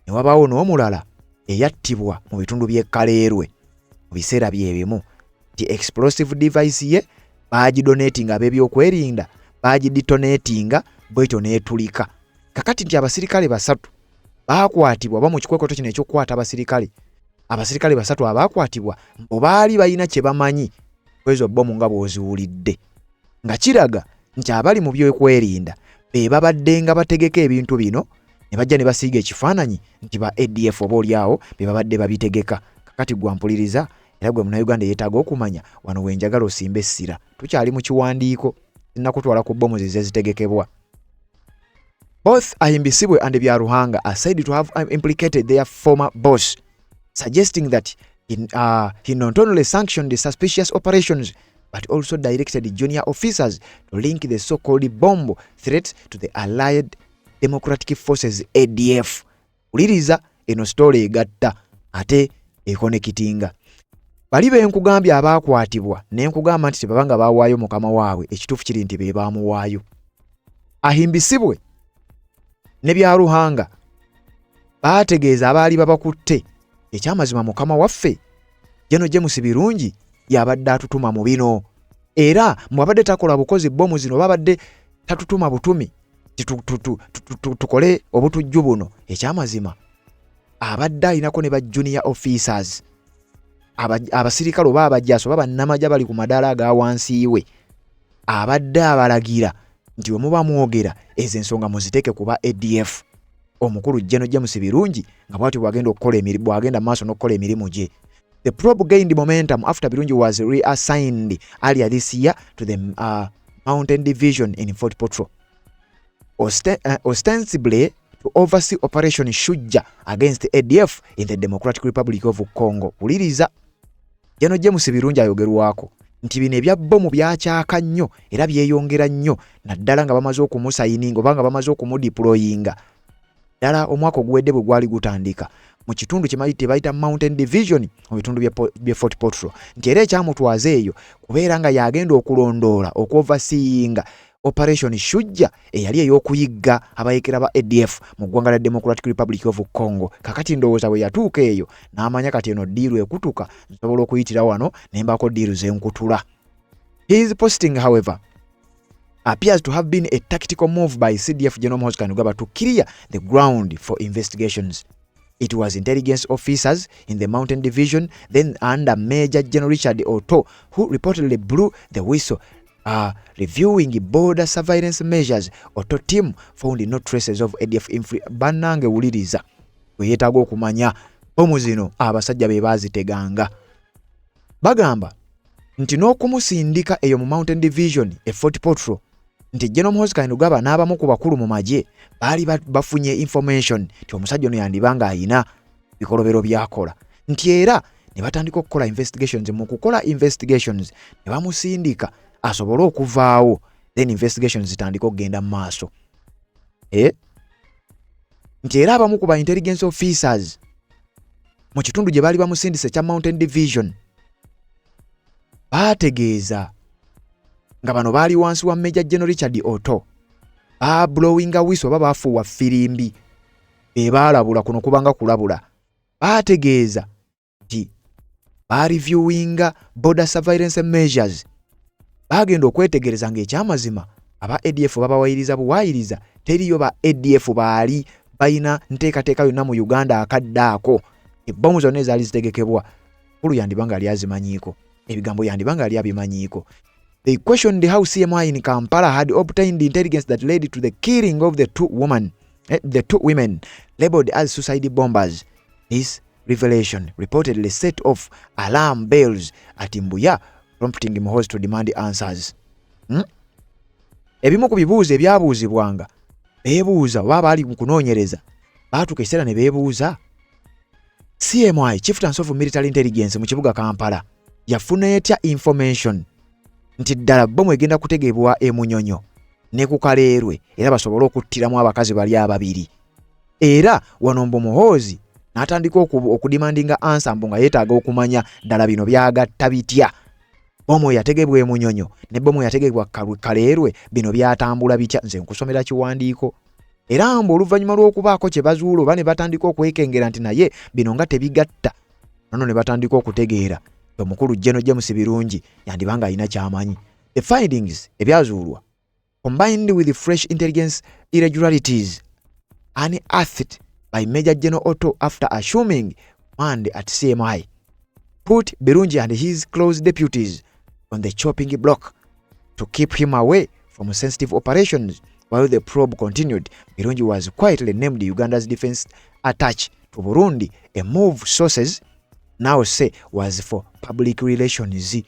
ne wabaawo n'omulala eyattibwa mu bitundu by'e Kaleerwe mu biseera bye bimu, nti explosive device ye baagidetonatinga, ab'ebyokwerinda baagidetonatinga bwetyo n'etulika. Kakati nti abasirikale basatu baakwatibwa oba mu kikwekweto kino ekyokukwata abasirikale basatu abaakwatibwa mbu baali balina kye bamanyi kwezo bbomu nga bw'oziwulidde, nga kiraga nti abali mu byokwerinda be babadde nga bategeka ebintu bino ne bajja ne basiiga ekifaananyi nti ba ADF oba oliawo be babadde babitegeka. Kakati gwa mpuliriza era gwe Munnayuganda eyeetaaga okumanya, wano we njagala osimba essira. Tukyali mu kiwandiiko, sinnakutwala ku bbomu zize zitegekebwa. Both Ahimbisibwe and Byaruhanga are said to have implicated their former boss, suggesting that he not only sanctioned the suspicious operations but also directed junior officers to link the so-called bomb threat to the Allied Democratic Forces, ADF. Wuliriza eno story egatta ate econnectinga. Bali be nkugambye abaakwatibwa ne nkugamba nti tebabanga baawaayo mukama waabwe, ekituufu kiri nti be baamuwaayo. Ahimbisibwe ne Byaruhanga baategeeza abaali babakutte ekyamazima mukama waffe General James Birungi yabadde atutuma mu bino, era mwabadde takola bukozi bbomu zino, babadde tatutuma butumi. Tukole obutujju buno. Ekyamazima abadde alinako ne ba junior officers, abasirikale oba abajaasi oba bannamagye bali ku madaala aga wansi we, abadde abalagira nti bwe muba mwogera ezo ensonga muziteeke kuba ADF. Omukulu General James Birungi nga bw'atyo bw'agenda okukola emirimu, bw'agenda maaso n'okukola emirimu gye. The probe gained momentum after Birungi was reassigned earlier this year to the Mountain Division in Fort Portal, ostensibly to oversee Operation Shujja against ADF in the Democratic Republic of Congo. Wuliriza, General James Birungi ayogerwako nti bino ebya bbomu byakyaka nnyo era byeyongera nnyo, naddala nga bamaze okumuassigninga oba nga bamaze okumudeployinga ddala omwaka oguwedde bwe gwali gutandika mu kitundu kye bayita Mountain Division mu bitundu bye Fort Portal, nti era ekyamutwaza eyo kubeera nga yagenda okulondoola, okuoverseeinga Operation Shujja eyali ey'okuyigga abayekera ba ADF mu ggwanga lya Democratic Republic of Congo. Kakati ndowooza bwe yatuuka eyo n'amanya kati eno deal ekutuka, nsobola okuyitira wano ne mbaako deal zenkutula. His posting, however, appears to have been a tactical move by CDF General Muhoozi Kainerugaba to clear the ground for investigations. It was intelligence officers in the Mountain Division, then under Major General Richard Otto, who reportedly blew the whistle. Reviewing border surveillance measures, Otto team found no traces of ADF infri. Bannange wuliriza, bwe yeetaaga okumanya bomu zino abasajja be baaziteganga. Bagamba nti n'okumusindika eyo mu Mountain Division e Fort Portal, nti General Muhoozi Kainerugaba n'abamu ku bakulu mu magye baali bafunye information nti omusajja ono yandiba ng'ayina bikolobero by'akola, nti era ne batandika okukola investigations. Mu kukola investigations ne bamusindika asobole okuvaawo, then investigations zitandika okugenda mu maaso. Nti era abamu ku ba intelligence officers mu kitundu gye baali bamusindise ekya Mountain Division baategeeza nga bano baali wansi wa Major General Richard Otto, bablowinga whistle oba baafuuwa firimbi, be baalabula. Kuno kubanga kulabula. Baategeeza nti bareviewinga border surveillance measures, baagenda okwetegereza ng'ekyamazima aba ADF babawayiriza buwayiriza, teriyo ba ADF baali balina nteekateeka yonna mu Uganda akadde ako. Ebbomu zonna ezaali zitegekebwa kulu yandiba nga ali azimanyiiko, ebigambo yandiba nga ali abimanyiiko. They questioned how CMI in Kampala had obtained intelligence that led to the killing of the two women labeled as suicide bombers. This revelation reportedly set off alarm bells at Mbuya, prompting Muhoozi to demand answers. Ebimu ku bibuuzo ebyabuuzibwanga, beebuuza oba baali mu kunoonyereza, baatuuka ekiseera ne beebuuza CMI, Chieftaincy of Military Intelligence mu kibuga Kampala, yafuna etya information nti ddala bbomu egenda kutegebwa emunyonyo ne ku Kaleerwe, era basobole okuttiramu abakazi bali ababiri? Era wano mbu Muhoozi n'atandika okudemandinga answer, mbu nga yeetaaga okumanya ddala bino byagatta bitya, bomu eyategebwa emunyonyo ne bomu eyategebwa Kaleerwe, bino byatambula bitya? Nze nkusomera kiwandiiko. Era mbu oluvannyuma lw'okubaako kye bazuula oba ne batandika okwekengera nti naye bino nga tebigatta, nono ne batandika okutegeera omukulu General James Birungi yandiba nga alina ky'amanyi. The findings, ebyazuulwa, combined with fresh intelligence irregularities unearthed by Major General Otto after assuming command at CMI, put Birungi and his close deputies on the chopping block. To keep him away from sensitive operations while the probe continued, Birungi was quietly named Uganda's defense attaché to Burundi, a move sources now say was for public relations.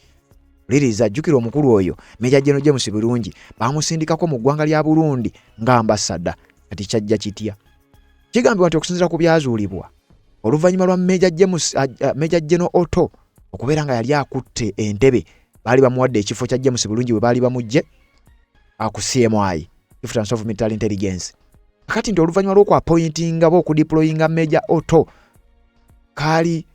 Liriza, jjukira omukulu oyo Major General James Birungi bamusindikako mu ggwanga lya Burundi nga ambassador. Kati kyajja kitya? Kigambibwa nti okusinziira ku byazuulibwa oluvannyuma lwa Major James, Major General Otto okubeera nga yali akutte entebe, baali bamuwadde ekifo kya James Birungi bwe baali bamuggye ku CMI, Chieftaincy of Military Intelligence. Kakati nti oluvannyuma lw'okuappointinga oba okudeployinga Major Otto, kaali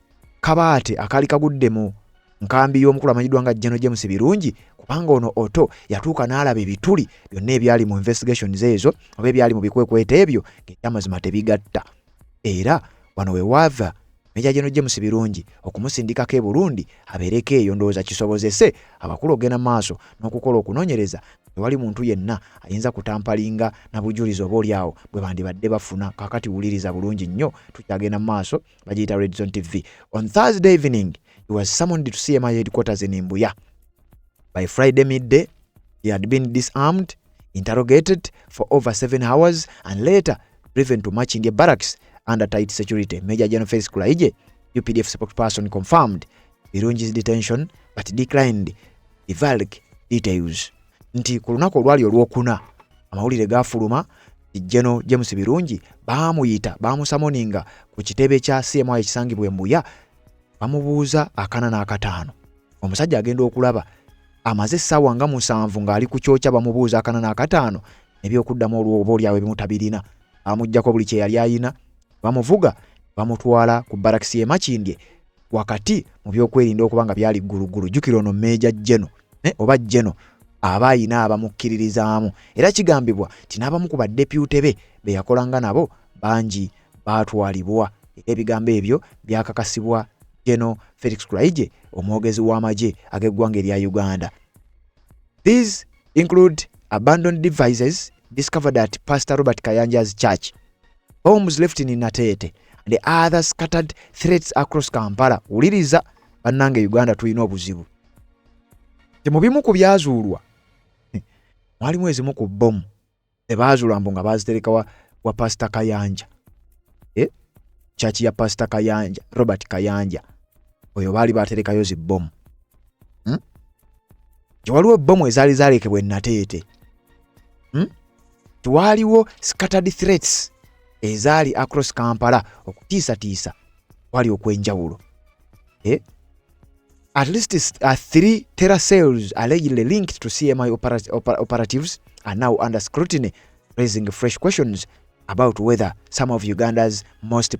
kabaate akaali kagudde mu nkambi y'omukulu amanyiddwa nga General James Birungi, kubanga ono Otto yatuuka n'alaba ebituli byonna ebyali mu investigations ezo oba ebyali mu bikwekweto ebyo ng'ekyamazima tebigatta. Era wano we waava Meja General James Birungi okumusindikako e Burundi abeereko eyo ndowooza kisobozese abakulu okugenda mu maaso n'okukola okunoonyereza tewali muntu yenna ayinza kutampalinga na bujulizi oba olyawo bwe bandibadde bafuna. Kaakati wuliriza bulungi nnyo, tukyagenda mu maaso, bagiyita Red Zone TV. On Thursday evening, he was summoned to CMI headquarters in Mbuya. By Friday midday, he had been disarmed, interrogated for over 7 hours and later driven to Makindye Barracks under tight security. Major General Felix Kulayigye, UPDF spokesperson, confirmed Birungi's detention but declined divulge details. Nti ku lunaku olwali olwokuna amawulire gaafuluma nti General James Birungi baamuyita, baamusummoninga ku kitebe kya CMI ekisangibwa e Mbuya, bamubuuza 45. Omusajja agenda okulaba amaze essaawa nga 7 ng'ali ku kyokya, bamubuuza 45, ebyokuddamu olwoba oliawo ebimu tabirina. Bamuggyako buli kye yali ayina, bamuvuga bamutwala ku barakisi y'e Makindye wakati mu byokwerinda okuba nga byali gguluggulu. Jjukira ono Major General oba General aba ayina abamukkiririzaamu, era kigambibwa nti n'abamu ku badeputy be be yakolanga nabo bangi baatwalibwa, era ebigambo ebyo byakakasibwa General Felix Kulayigye, omwogezi w'amagye ag'eggwanga erya Uganda. These include abandoned devices discovered at Pastor Robert Kayanja's church, bombs left in Nateete and other scattered threats across Kampala. Wuliriza bannange, Uganda tulina obuzibu. Mu bimu ku byazuulwa mwalimu ezimu ku bbomu ebaazuulwa mbu nga baazitereka wa Pastor Kayanja, church ya Pastor Kayanja, Robert Kayanja oyo, baali baterekayo zi bbomu, Tewaliwo bbomu ezaali zalekebwa e Nateete, Tewaliwo scattered threats ezaali across Kampala, okutiisatiisa kwali okw'enjawulo, eh? At least three terror cells allegedly linked to CMI operatives are now under scrutiny, raising fresh questions about whether some of Uganda's most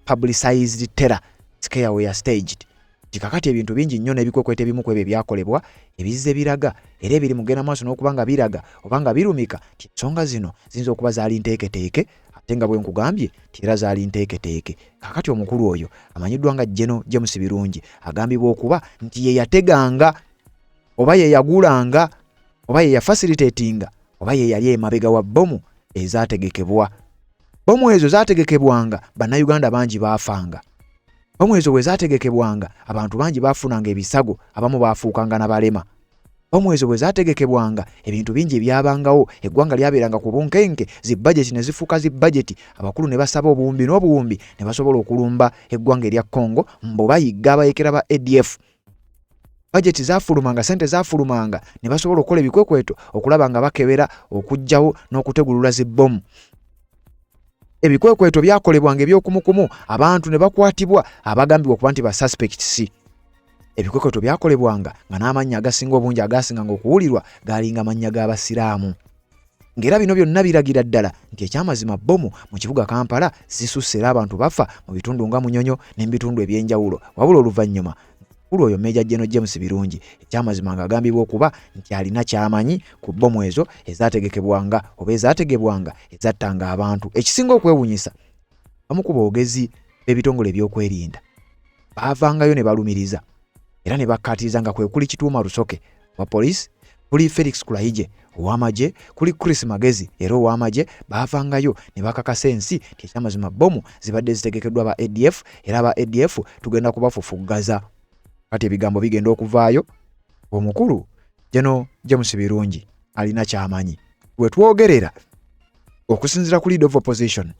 publicized terror scare were staged. Kakati ebintu bingi nnyo n'ebikwekweto ebimu ku ebyo ebyakolebwa ebizze biraga era ebiri mugenda maaso n'okuba nga biraga oba nga birumika nti ensonga zino ziyinza okuba zaali nteeketeeke, ate nga bwe nkugambye nti era zaali nteeketeeke. Kakati omukulu oyo amanyiddwa nga General James Birungi agambibwa okuba nti ye yateganga oba ye yagulanga oba ye yafacilitatinga oba ye yali emabega wa bbomu ezaategekebwa. Bbomu ezo zaategekebwanga, Bannayuganda bangi baafanga. Bbomu ezo bwe zaategekebwanga, abantu bangi baafunanga ebisago, abamu baafuukanga na balema. Bbomu ezo bwe zaategekebwanga, ebintu bingi ebyabangawo, eggwanga lyabeeranga ku bunkenke, zi bajeti ne zifuuka zi bajeti, abakulu ne basaba obuwumbi n'obuwumbi ne basobola okulumba eggwanga erya Congo mbu bayigga abayekera ba ADF. Bajeti zaafulumanga, sente zaafulumanga ne basobola okukola ebikwekweto okulaba nga bakebera okuggyawo n'okutegulula zi bbomu. Ebikwekweto byakolebwanga ebyokumukumu, abantu ne bakwatibwa abagambibwa okuba nti ba suspects. Ebikwekweto byakolebwanga nga n'amannya agasinga obungi agaasinganga okuwulirwa gaalinga mannya g'Abasiraamu, ng'era bino byonna biragira ddala nti ekyamazima bbomu mu kibuga Kampala zisusse era abantu bafa mu bitundu nga Munyonyo ne mu bitundu ebyenjawulo. Wabula oluvannyuma mukulu oyo Major General James Birungi ekyamazima ng'agambibwa okuba nti alina ky'amanyi ku bbomu ezo ezaategekebwanga oba ezaategebwanga ezattanga abantu. Ekisinga okwewunyisa, abamu ku boogezi b'ebitongole ebyokwerinda baavangayo ne balumiriza era ne bakkaatiriza nga kwe kuli Kituuma Rusoke wa poliisi, kuli Felix Kulayigye ow'amagye, kuli Chris Magezi era ow'amagye. Baavangayo ne bakakasa ensi nti ekyamazima bbomu zibadde zitegekeddwa aba ADF era aba ADF tugenda kubafufuggaza. Kati ebigambo bigenda okuvaayo, omukulu General James Birungi alina ky'amanyi. We twogerera, okusinziira ku leader of opposition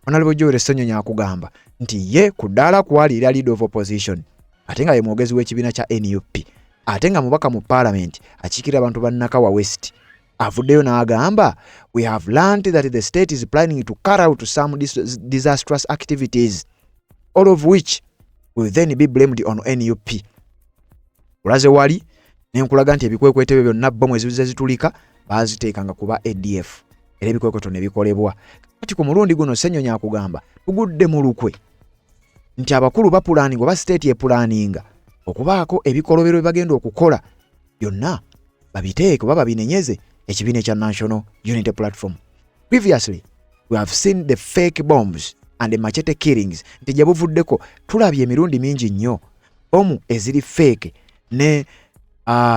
Honorable Joel Ssenyonyi, akugamba nti ye ku ddaala kwaliira leader of opposition, ate nga ye mwogezi w'ekibiina kya NUP, ate nga mubaka mu paalamenti akiikirira abantu ba Nakawa West, avuddeyo n'agamba, "We have learned that the state is planning to carry out some disastrous activities, all of which will then be blamed on NUP." Olaze wali nenkulaga nti ebikwekweto ebyo byonna, bbomu ezibize zitulika, baaziteekanga kuba ADF era ebikwekweto ne bikolebwa. Kati ku mulundi guno Ssenyonyi akugamba tugudde mu lukwe nti abakulu baplanninga oba state eplanninga okubaako ebikolobero bye bagenda okukola byonna babiteeke oba babinenyeze ekibiina ekya National Unity Platform. Previously, we have seen the fake bombs and machete killings nti gye buvuddeko tulabye emirundi mingi nnyo bomu eziri fake ne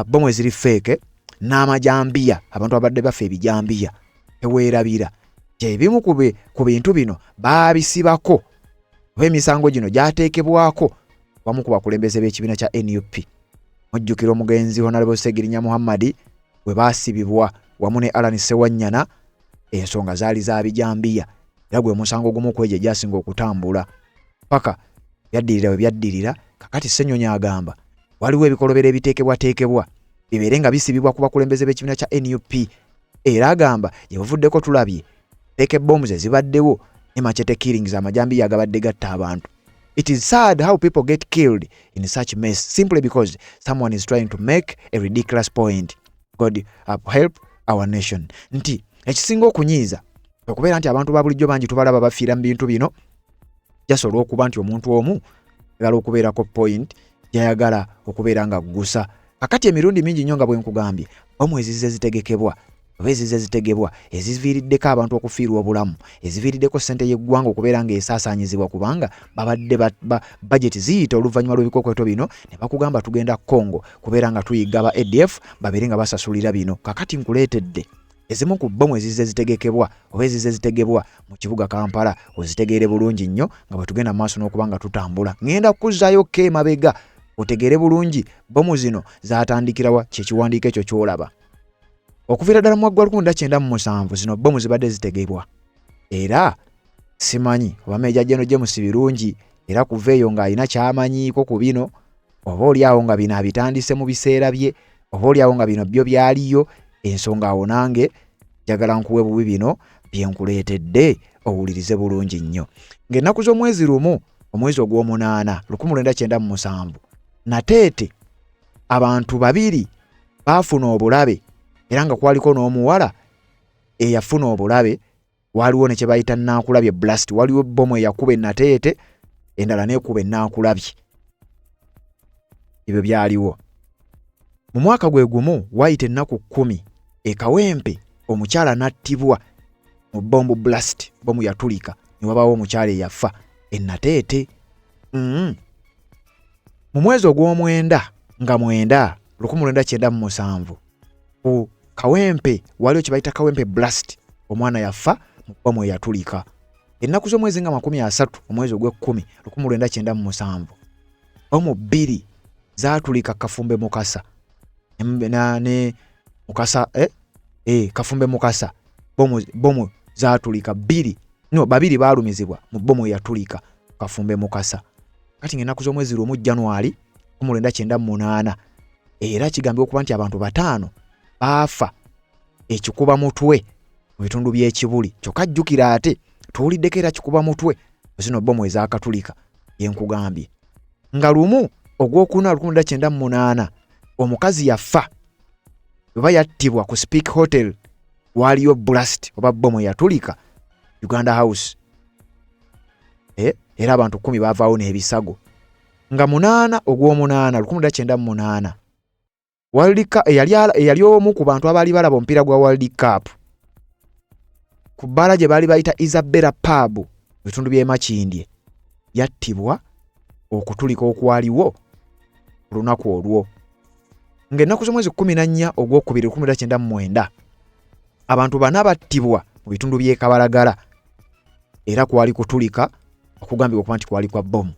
bomu eziri fake n'amajambiya, abantu abadde bafa ebijambiya teweerabira ebimu ku bintu bino baabisibako oba emisango gino gyateekebwako wamu ku bakulembeze b'ekibiina kya NUP. Mujjukira omugenzi Honorable Ssegirinya Muhammad bwe baasibibwa wamu ne Allan Ssewanyana, ensonga zaali za bijambiya era gwe musango gumu ku egyo egyasinga okutambula paka byaddirira bwe byaddirira. Kakati Ssenyonyi agamba waliwo ebikolobero ebiteekebwateekebwa bibeere nga bisibibwa ku bakulembeze b'ekibiina kya NUP, era agamba gye buvuddeko tulabye fake bombs ezibaddewo ne machete killings, amajambiya agabadde gatta abantu. It is sad how people get killed in such mess simply because someone is trying to make a ridiculous point. God help our nation. Nti ekisinga okunyiiza okubeera nti abantu ba bulijjo bangi tubalaba bafiira mu bintu bino just olw'okuba nti omuntu omu ayagala okubeerako point gyayagala okubeera nga ggusa. Kakati emirundi mingi nnyo nga bwe nkugambye, bomu ezize zitegekebwa oba ezize zitegebwa eziviiriddeko abantu okufiirwa obulamu, eziviiriddeko ssente y'eggwanga okubeera ng'esaasaanyizibwa, kubanga babadde budget ziyita oluvannyuma lw'ebikwekweto bino ne bakugamba tugenda Congo kubeera nga tuyigga ba ADF babeere nga basasulira bino. Kakati nkuleetedde ezimu ku bbomu ezize zitegekebwa oba ezize zitegebwa mu kibuga Kampala, ozitegeere bulungi nnyo nga bwe tugenda mu maaso n'okuba nga tutambula. Ŋŋenda kuzzaayo ko emabega otegeere bulungi bbomu zino zaatandikirawa. Kyekiwandiiko ekyo ky'olaba okuviira ddala mu mwaka gwa 1997 zino bbomu zibadde zitegebwa, era simanyi oba Major General James Birungi era kuva eyo ng'alina ky'amanyiiko ku bino, oba oli awo nga bino abitandise mu biseera bye, oba oli awo nga bino byo byaliyo. Ensonga awo nange njagala nkuwe bubi bino bye nkuleetedde owulirize bulungi nnyo. Ng'ennaku z'omwezi 1 omwezi ogw'omunaana 1997, Nateete abantu babiri baafuna obulabe era nga kwaliko n'omuwala eyafuna obulabe. Waliwo ne kye bayita Nankulabye blast, waliwo bbomu eyakuba enateete, endala n'ekuba Enankulabye. Ebyo byaliwo mu mwaka gwe gumu. Wayita ennaku 10 e Kawempe omukyala n'attibwa mu bomb blast, bomu yatulika ne wabaawo omukyala eyafa enateete. Mu mwezi ogw'omwenda nga 9 1997 ku Kawempe waliwo kye bayita Kawempe blast, omwana yafa mu bbomu eyatulika. Ennaku z'omwezi nga 30 omwezi ogw'ekkumi 1997, bomu bbiri zaatulika Kafumbe Mukasa ne Mukasa, Kafumbe Mukasa, bomu zaatulika bbiri, no babiri baalumizibwa mu bbomu eyatulika Kafumbe Mukasa. Kati ng'ennaku z'omwezi 1 January 1998, era kigambibwa okuba nti abantu bataano baafa ekikuba mutwe mu bitundu by'Ekibuli. Kyokka jjukira ate tuwuliddeko era kikuba mutwe zino bbomu ezaakatulika yenkugambye. Nga 1 ogwokuna 1998, omukazi yafa oba yattibwa ku Speke Hotel, waaliyo blast oba bbomu eyatulika Uganda House, era abantu 10 baavaawo n'ebisago. Nga 8 ogw'omunaana 1998, World Cup, eyali omu ku bantu abaali balaba omupiira gwa World Cup ku bbaala gye baali bayita Isabella Pub mu bitundu by'e Makindye yattibwa okutulika okwaliwo ku lunaku olwo. Ng'ennaku z'omwezi 14 ogwokubiri 1999, abantu bana battibwa mu bitundu by'e Kabalagala, era kwali kutulika okugambibwa okuba nti kwali kwa bbomu.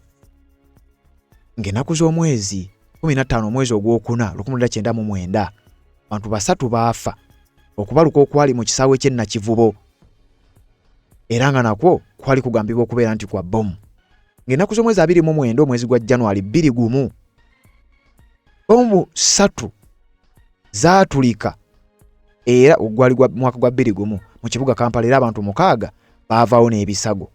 Ng'ennaku z'omwezi 15 omwezi ogwokuna 1999, abantu basatu baafa okubaluka okwali mu kisaawe ky'e Nakivubo, era nga nakwo kwali kugambibwa okubeera nti kwa bbomu. Ng'ennaku z'omwezi 29 omwezi gwa January 21, bbomu 3 zaatulika, era ogwali gwa mwaka gwa 21 mu kibuga Kampala, era abantu 6 baavaawo n'ebisago.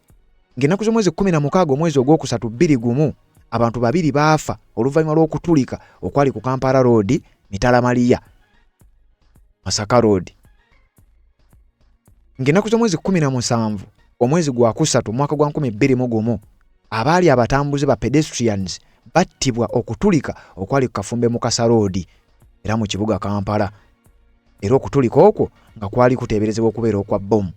Ng'ennaku z'omwezi 16 omwezi ogwokusatu 21, abantu babiri baafa oluvannyuma lw'okutulika okwali ku Kampala Road, Mitala Maria, Masaka Road. Ng'ennaku z'omwezi 17 omwezi gwa kusatu mwaka gwa 2001, abaali abatambuze ba pedestrians battibwa okutulika okwali ku Kafumbe Mukasa Road era mu kibuga Kampala, era okutulika okwo nga kwali kuteeberezebwa okubeera okwa bbomu.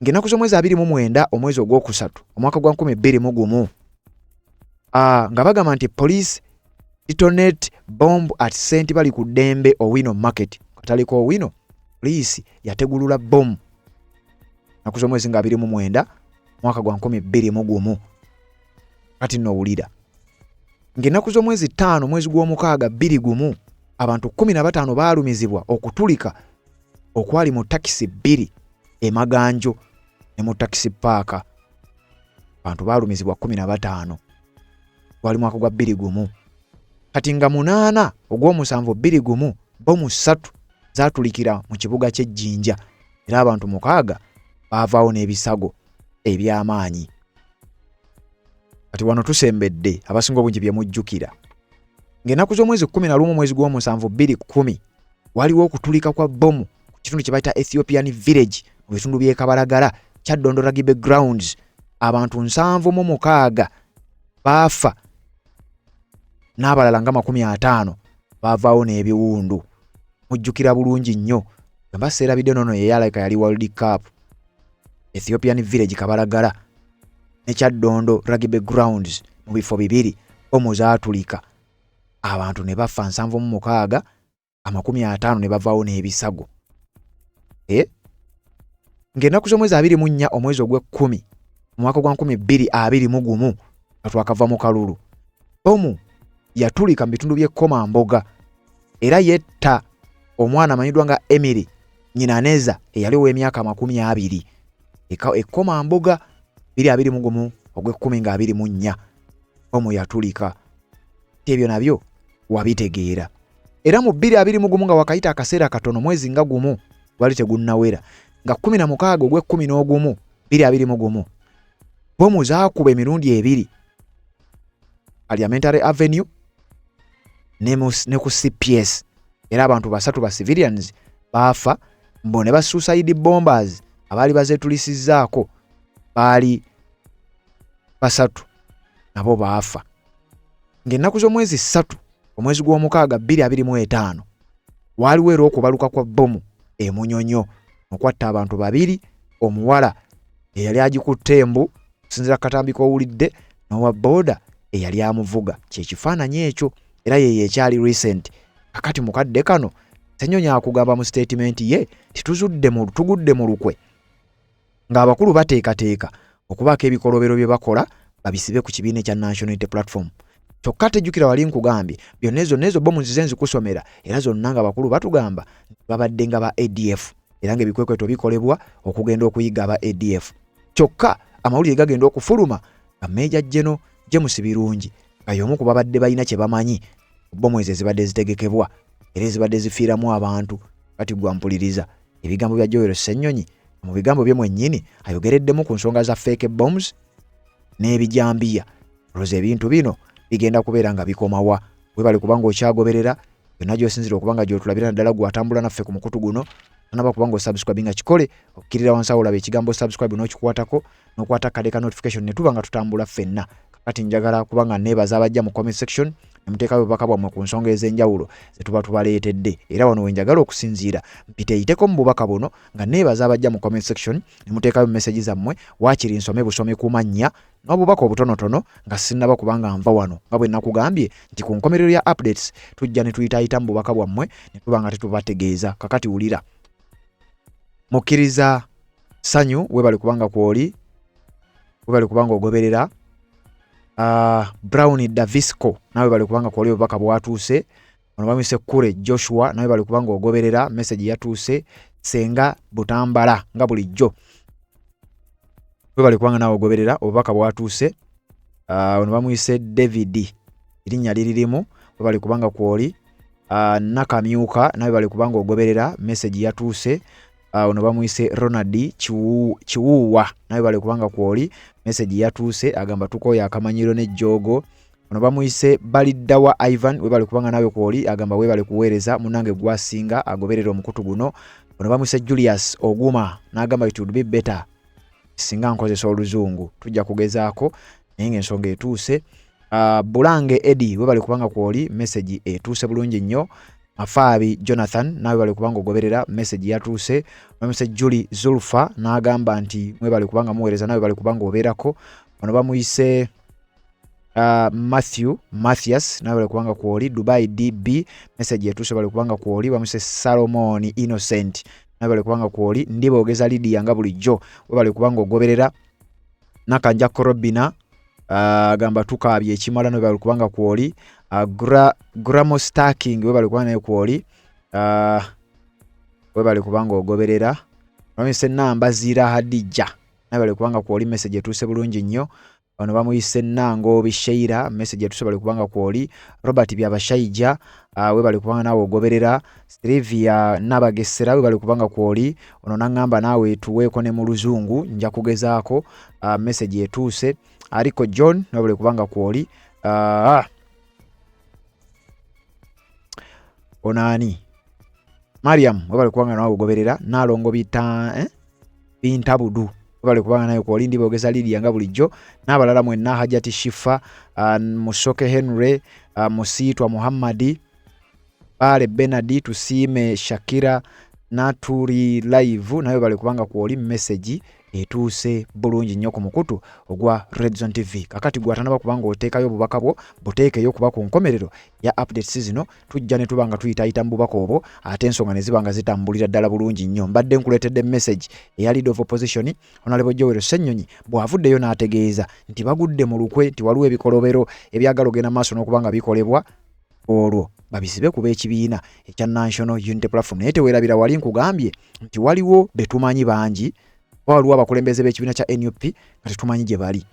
Ng'ennaku z'omwezi 29 omwezi ogwokusatu omwaka gwa 2021, nga bagamba nti police detonate bomb at St Bali ku ddembe Owino Market, katale ka Owino, poliisi yategulula bomu ennaku z'omwezi nga 29 mwaka gwa 2021. Kati nno owulira ng'ennaku z'omwezi 5 omwezi gw'omukaaga 21, abantu 15 baalumizibwa okutulika okwali mu takisi 2 e Maganjo ne mu takisi paaka. Abantu baalumizibwa 15, gwali mwaka gwa 21. Kati nga 8 ogw'omusanvu 21, bomu 3 zaatulikira mu kibuga ky'e Jinja era abantu 6 baavaawo n'ebisago eby'amaanyi. Kati wano tusembedde abasinga obungi bye mujjukira. Ng'ennaku z'omwezi 11 omwezi gw'omusanvu 2010, waliwo okutulika kwa bbomu ku kitundu kye bayita Ethiopian Village mu bitundu by'e Kabalagala, Kyaddondo Rugby Grounds. Abantu 76 baafa n'abalala nga 50 baavaawo n'ebiwundu. Mujjukira bulungi nnyo, bwe mba seerabidde n'ono ye yalabika yali World Cup. Ethiopian Village Kabalagala ne Kyaddondo Rugby Grounds mu bifo bibiri bbomu zaatulika, abantu ne bafa 76, 50 ne bavaawo n'ebisago. Ng'ennaku z'omwezi 24 omwezi ogw'ekkumi mu mwaka gwa 2021 nga twakava mu kalulu, bbomu yatulika mu bitundu by'e Komamboga era yetta omwana amanyiddwa nga Emily Nyinaneza eyali ow'emyaka 20. E Komamboga 2021 ogw'ekkumi nga 24 bbomu yatulika. Ebyo nabyo wabitegeera. Era mu 2021 nga wakayita akaseera katono, mwezi nga gumu gwali tegunnawera, nga 16 ogw'ekkumi n'ogumu 2021, bbomu zaakuba emirundi ebiri Parliamentary Avenue ne ku CPS, era abantu 3 ba civilians baafa, mbo ne ba suicide bombers abaali bazeetulisizzaako baali 3 nabo baafa. Ng'ennaku z'omwezi 3 omwezi gw'omukaaga 2025, waaliwo era okubaluka kwa bbomu e Munyonyo okwatta abantu 2, omuwala eyali agikutte embu okusinziira ku katambi k'owulidde n'owa booda eyali amuvuga. Kye kifaananyi ekyo era yeeyo ekyali recent. Kakati mu kadde kano Ssenyonyi akugamba mu sitatimenti ye nti tugudde mu lukwe ng'abakulu bateekateeka okubaako ebikolobero bye bakola babisibe ku kibiina ekya National Unity Platform. Kyokka tejjukira wali nkugambye byonna ezo n'ezo bbomu nzize nzikusomera, era zonna nga bakulu batugamba nti babadde nga ba ADF era ng'ebikwekweto bikolebwa okugenda okuyiga aba ADF. Kyokka amawulire gagenda okufuluma nga Major General James Birungi nga y'omu ku babadde balina kye bamanyi ku bbomu ezo ezibadde zitegekebwa era ezibadde zifiiramu abantu. Kati gwa mpuliriza ebigambo bya Joel Ssenyonyi, mu bigambo bye mwennyini ayogereddemu ku nsonga za fake bombs n'ebijambiya. Olowooza ebintu bino bigenda kubeera nga bikomawa? Webale kubanga okyagoberera yonna gy'osinzira okuba nga gy'otulabira, naddala gwe atambula naffe ku mukutu guno. Tonaba kuba nga osubscribe nga kikole, okkirira wansi awo olaba ekigambo subscribe n'okikwatako, n'okwata akade ka notification ne tuba nga tutambula ffenna. Kakati njagala kuba nga neebaza abajja mu comment section ne muteekayo obubaka bwammwe ku nsonga ez'enjawulo ze tuba tubaleetedde, era wano we njagala okusinziira mpiteeyiteko mu bubaka buno nga neebaza abajja mu comment section ne muteekayo message zammwe, waakiri nsome busomi ku mannya n'obubaka obutonotono nga sinnaba kubanga nva wano. Nga bwe nakugambye nti ku nkomerero ya updates tujja ne tuyitaayita mu bubaka bwammwe ne tuba nga tetubategeeza. Kakati wulira, mukkiriza Ssanyu, weebale kubanga kwoli, weebale kubanga ogoberera. Brown Davisco nawe bali kubanga kwoli, obubaka bwatuuse. Ono bamwise Kure Joshua, nawe bali kubanga ogoberera, message yatuuse. Senga Butambala nga bulijjo webale kubanga nawe ogoberera, obubaka bwatuuse. Ono bamwise David, erinnya liririmu, webale kubanga kwoli. Nakamyuka nawe bali kubanga ogoberera, message yatuuse. Ono bamwise Ronald Kiwuwa, nawe bali kubanga kwoli, message yatuuse, agamba tukooye akamanyiro n'ejjoogo. Ono bamwise Baliddawa Ivan, webale kubanga nawe kwoli, agamba webale kuweereza munange gwasinga agoberera omukutu guno. Ono bamwise Julius Oguma n'agamba it would be better singa nkozesa oluzungu, tujja kugezaako naye ng'ensonga etuuse. Bulange Eddie webale kubanga kwoli, message etuuse bulungi nnyo. Mafaabi Jonathan naawe bali kubanga ogoberera message yatuuse. Bamuse Julie Zulfa n'agamba nti mwebale kubanga muweereza naawe bali kubanga obeerako. Ono bamuyise Matthew Mathias nawe bali kubanga kwoli. Dubai DB message etuuse bali kubanga kwoli. Bamuse Salomon Innocent nawe bali kubanga kwoli. Ndiboogeza Lydia nga bulijjo webale kubanga ogoberera. Nakanja Korobina agamba tukaabye ekimala nawe bali kubanga kwoli. Gramo Stacking webale kubanga naye kwoli. Webale kubanga ogoberera. Bamuse Nambazira Hadija nawe bali kubanga kwoli message etuuse bulungi nnyo. Bano bamuyise Nangoobi Sheila message etuuse bali kubanga kwoli. Robert Byabashaija webale kubanga naawe ogoberera. Silivia Nabagesera webale kubanga kwoli. Ono naŋŋamba naawe tuweeko ne mu luzungu nja kugezaako. Message etuuse. Ariko John webale kubanga kwoli. Ono ani? Mariam webale kubanga naawe ogoberera. Naalongo Bintabudu webale kubanga naye kwoli. Ndiboogeza Lydia nga bulijjo n'abalala mwenna. Hajati Shifa, Musoke Henry, Musiitwa Muhammadi, Baale Benard, Tusiime Shakira, Naturi Live naye webale kubanga kwoli. Message etuuse bulungi nnyo ku mukutu ogwa Redzone TV. Kakati gwe atanaba kubanga oteekayo obubaka bwo buteekeyo, kuba ku nkomerero ya updates zino tujja ne tuba nga tuyitaayita mu bubaka obwo ate ensonga ne ziba nga zitambulira ddala bulungi nnyo. Mbadde nkuleetedde message eya leader of opposition Honorable Joel Ssenyonyi bw'avuddeyo n'ategeeza nti bagudde mu lukwe, nti waliwo ebikolobero ebyagala ogenda maaso n'okuba nga bikolebwa olwo babisibe ku b'ekibiina ekya National Unity Platform. Naye teweerabira wali nkugambye nti waliwo be tumanyi bangi, oba waliwo abakulembeze b'ekibiina kya NUP nga tetumanyi gye bali,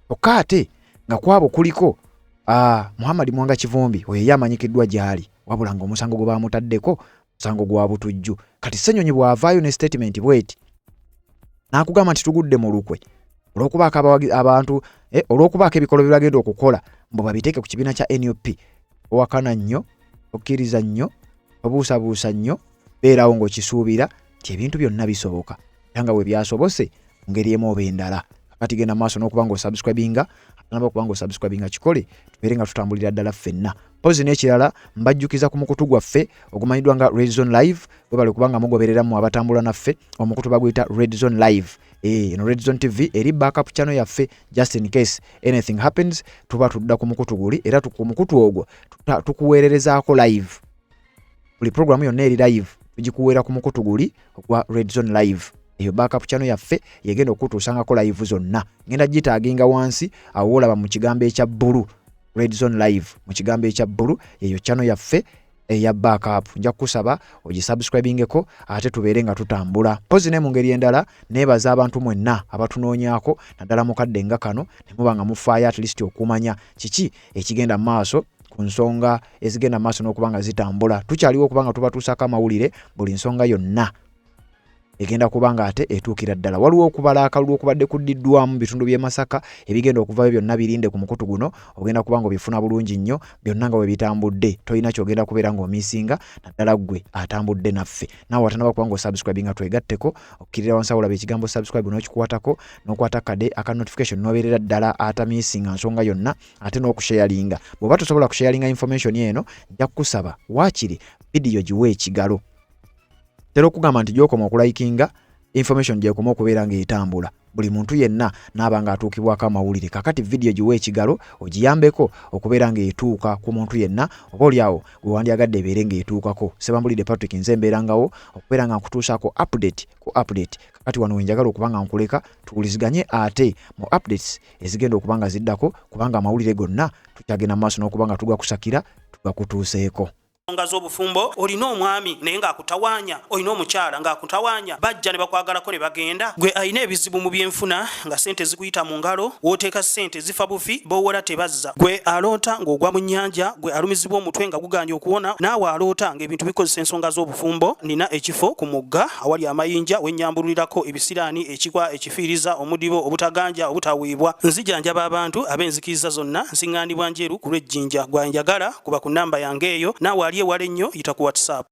kyokka ate nga kwabo kuliko Muhammad Mwanga Kivumbi, oyo ye amanyikiddwa gy'ali, wabula ng'omusango gwe baamutaddeko musango gwa butujju. Kati Ssenyonyi bw'avaayo ne statement bw'eti n'akugamba nti tugudde mu lukwe olw'okubaako abantu olw'okubaako ebikolwa bye bagenda okukola mbu babiteeke ku kibiina kya NUP, owakana nnyo, okkiriza nnyo, obuusabuusa nnyo, beerawo ng'okisuubira nti ebintu byonna bisoboka era nga bwe byasobose mu ngeri emu oba endala. Kakati genda maaso n'okuba ng'osubscribinga, atanaba okuba ng'osubscribinga kikole, tubeere nga tutambulira ddala ffenna. Mpozi n'ekirala mbajjukiza ku mukutu gwaffe ogumanyiddwa nga Red Zone Live. Webale kubanga mugoberera mmwe abatambula naffe, omukutu baguyita Red Zone Live. Eno Red Zone TV eri backup channel yaffe, just in case anything happens tuba tudda ku mukutu guli, era ku mukutu ogwo tukuweererezaako live. Buli programu yonna eri live tugikuweera ku mukutu guli ogwa Red Zone Live. Eyo backup channel yaffe yegenda okutuusangako live zonna. Ngenda gitaaginga wansi awo wolaba mu kigambo ekya bbulu, Red Zone Live mu kigambo ekya bbulu, eyo channel yaffe eya backup. Nja kukusaba ogisubscribingeko ate tubeere nga tutambula. Mpozi ne mu ngeri endala neebaza abantu mwenna abatunoonyaako naddala mu kadde nga kano ne muba nga mufaayo at least okumanya kiki ekigenda mu maaso ku nsonga ezigenda mu maaso n'okuba nga zitambula. Tukyaliwo okuba nga tubatuusaako amawulire, buli nsonga yonna egenda kuba nga ate etuukira ddala. Waliwo okubala akalulu okubadde kuddiddwamu mu bitundu by'e Masaka, ebigenda okuvayo byonna birinde ku mukutu guno, ogenda kuba nga obifuna bulungi nnyo byonna nga bwe bitambudde. Tolina ky'ogenda kubeera ng'omiisinga naddala ggwe atambudde naffe. Naawe atanaba kuba ng'osubscribinga twegatteko, okkirira wansi awo olaba ekigambo subscribe n'okikwatako, n'okwata kade aka notification n'obeerera ddala atamiisinga nsonga yonna, ate n'okusharinga. Bw'oba tosobola kusharinga information eno, nja kukusaba waakiri vidiyo giwe ekigalo. Tera okugamba nti gy'okoma okulayikinga information gy'ekoma okubeera ng'etambula, buli muntu yenna n'aba ng'atuukibwako amawulire. Kakati vidiyo giwe ekigalo ogiyambeko okubeera ng'etuuka ku muntu yenna oba oli awo gwe wandyagadde ebeere ng'etuukako. Sebambulidde Patrick, nze mbeerangawo okubeera nga nkutuusaako update ku update. Kakati wano we njagala okuba nga nkuleka tuwuliziganye ate mu updates ezigenda okuba nga ziddako, kubanga amawulire gonna tukyagenda mu maaso n'okuba nga tugakusakira tugakutuuseeko. Ensonga z'obufumbo, olina omwami naye ng'akutawaanya, olina omukyala ng'akutawaanya, bajja ne bakwagalako ne bagenda. Gwe alina ebizibu mu byenfuna nga ssente zikuyita mu ngalo, w'oteeka ssente zifa bufi, b'owola tebazza. Gwe aloota ng'ogwa mu nnyanja, gwe alumizibwa omutwe nga gugaanye okuwona, naawe aloota ng'ebintu bikozesa ensonga z'obufumbo, nnina ekifo ku mugga awali amayinja we nnyambululirako ebisiraani, ekikwa, ekifiiriza, omudibo, obutaganja, obutaweebwa. Nzijanjaba abantu ab'enzikiriza zonna, nsiŋŋaanibwa Njeru ku lw'e Jinja. Gwe anjagala kuba ku nnamba yange eyo, naawe ali ewala ennyo yita ku WhatsApp.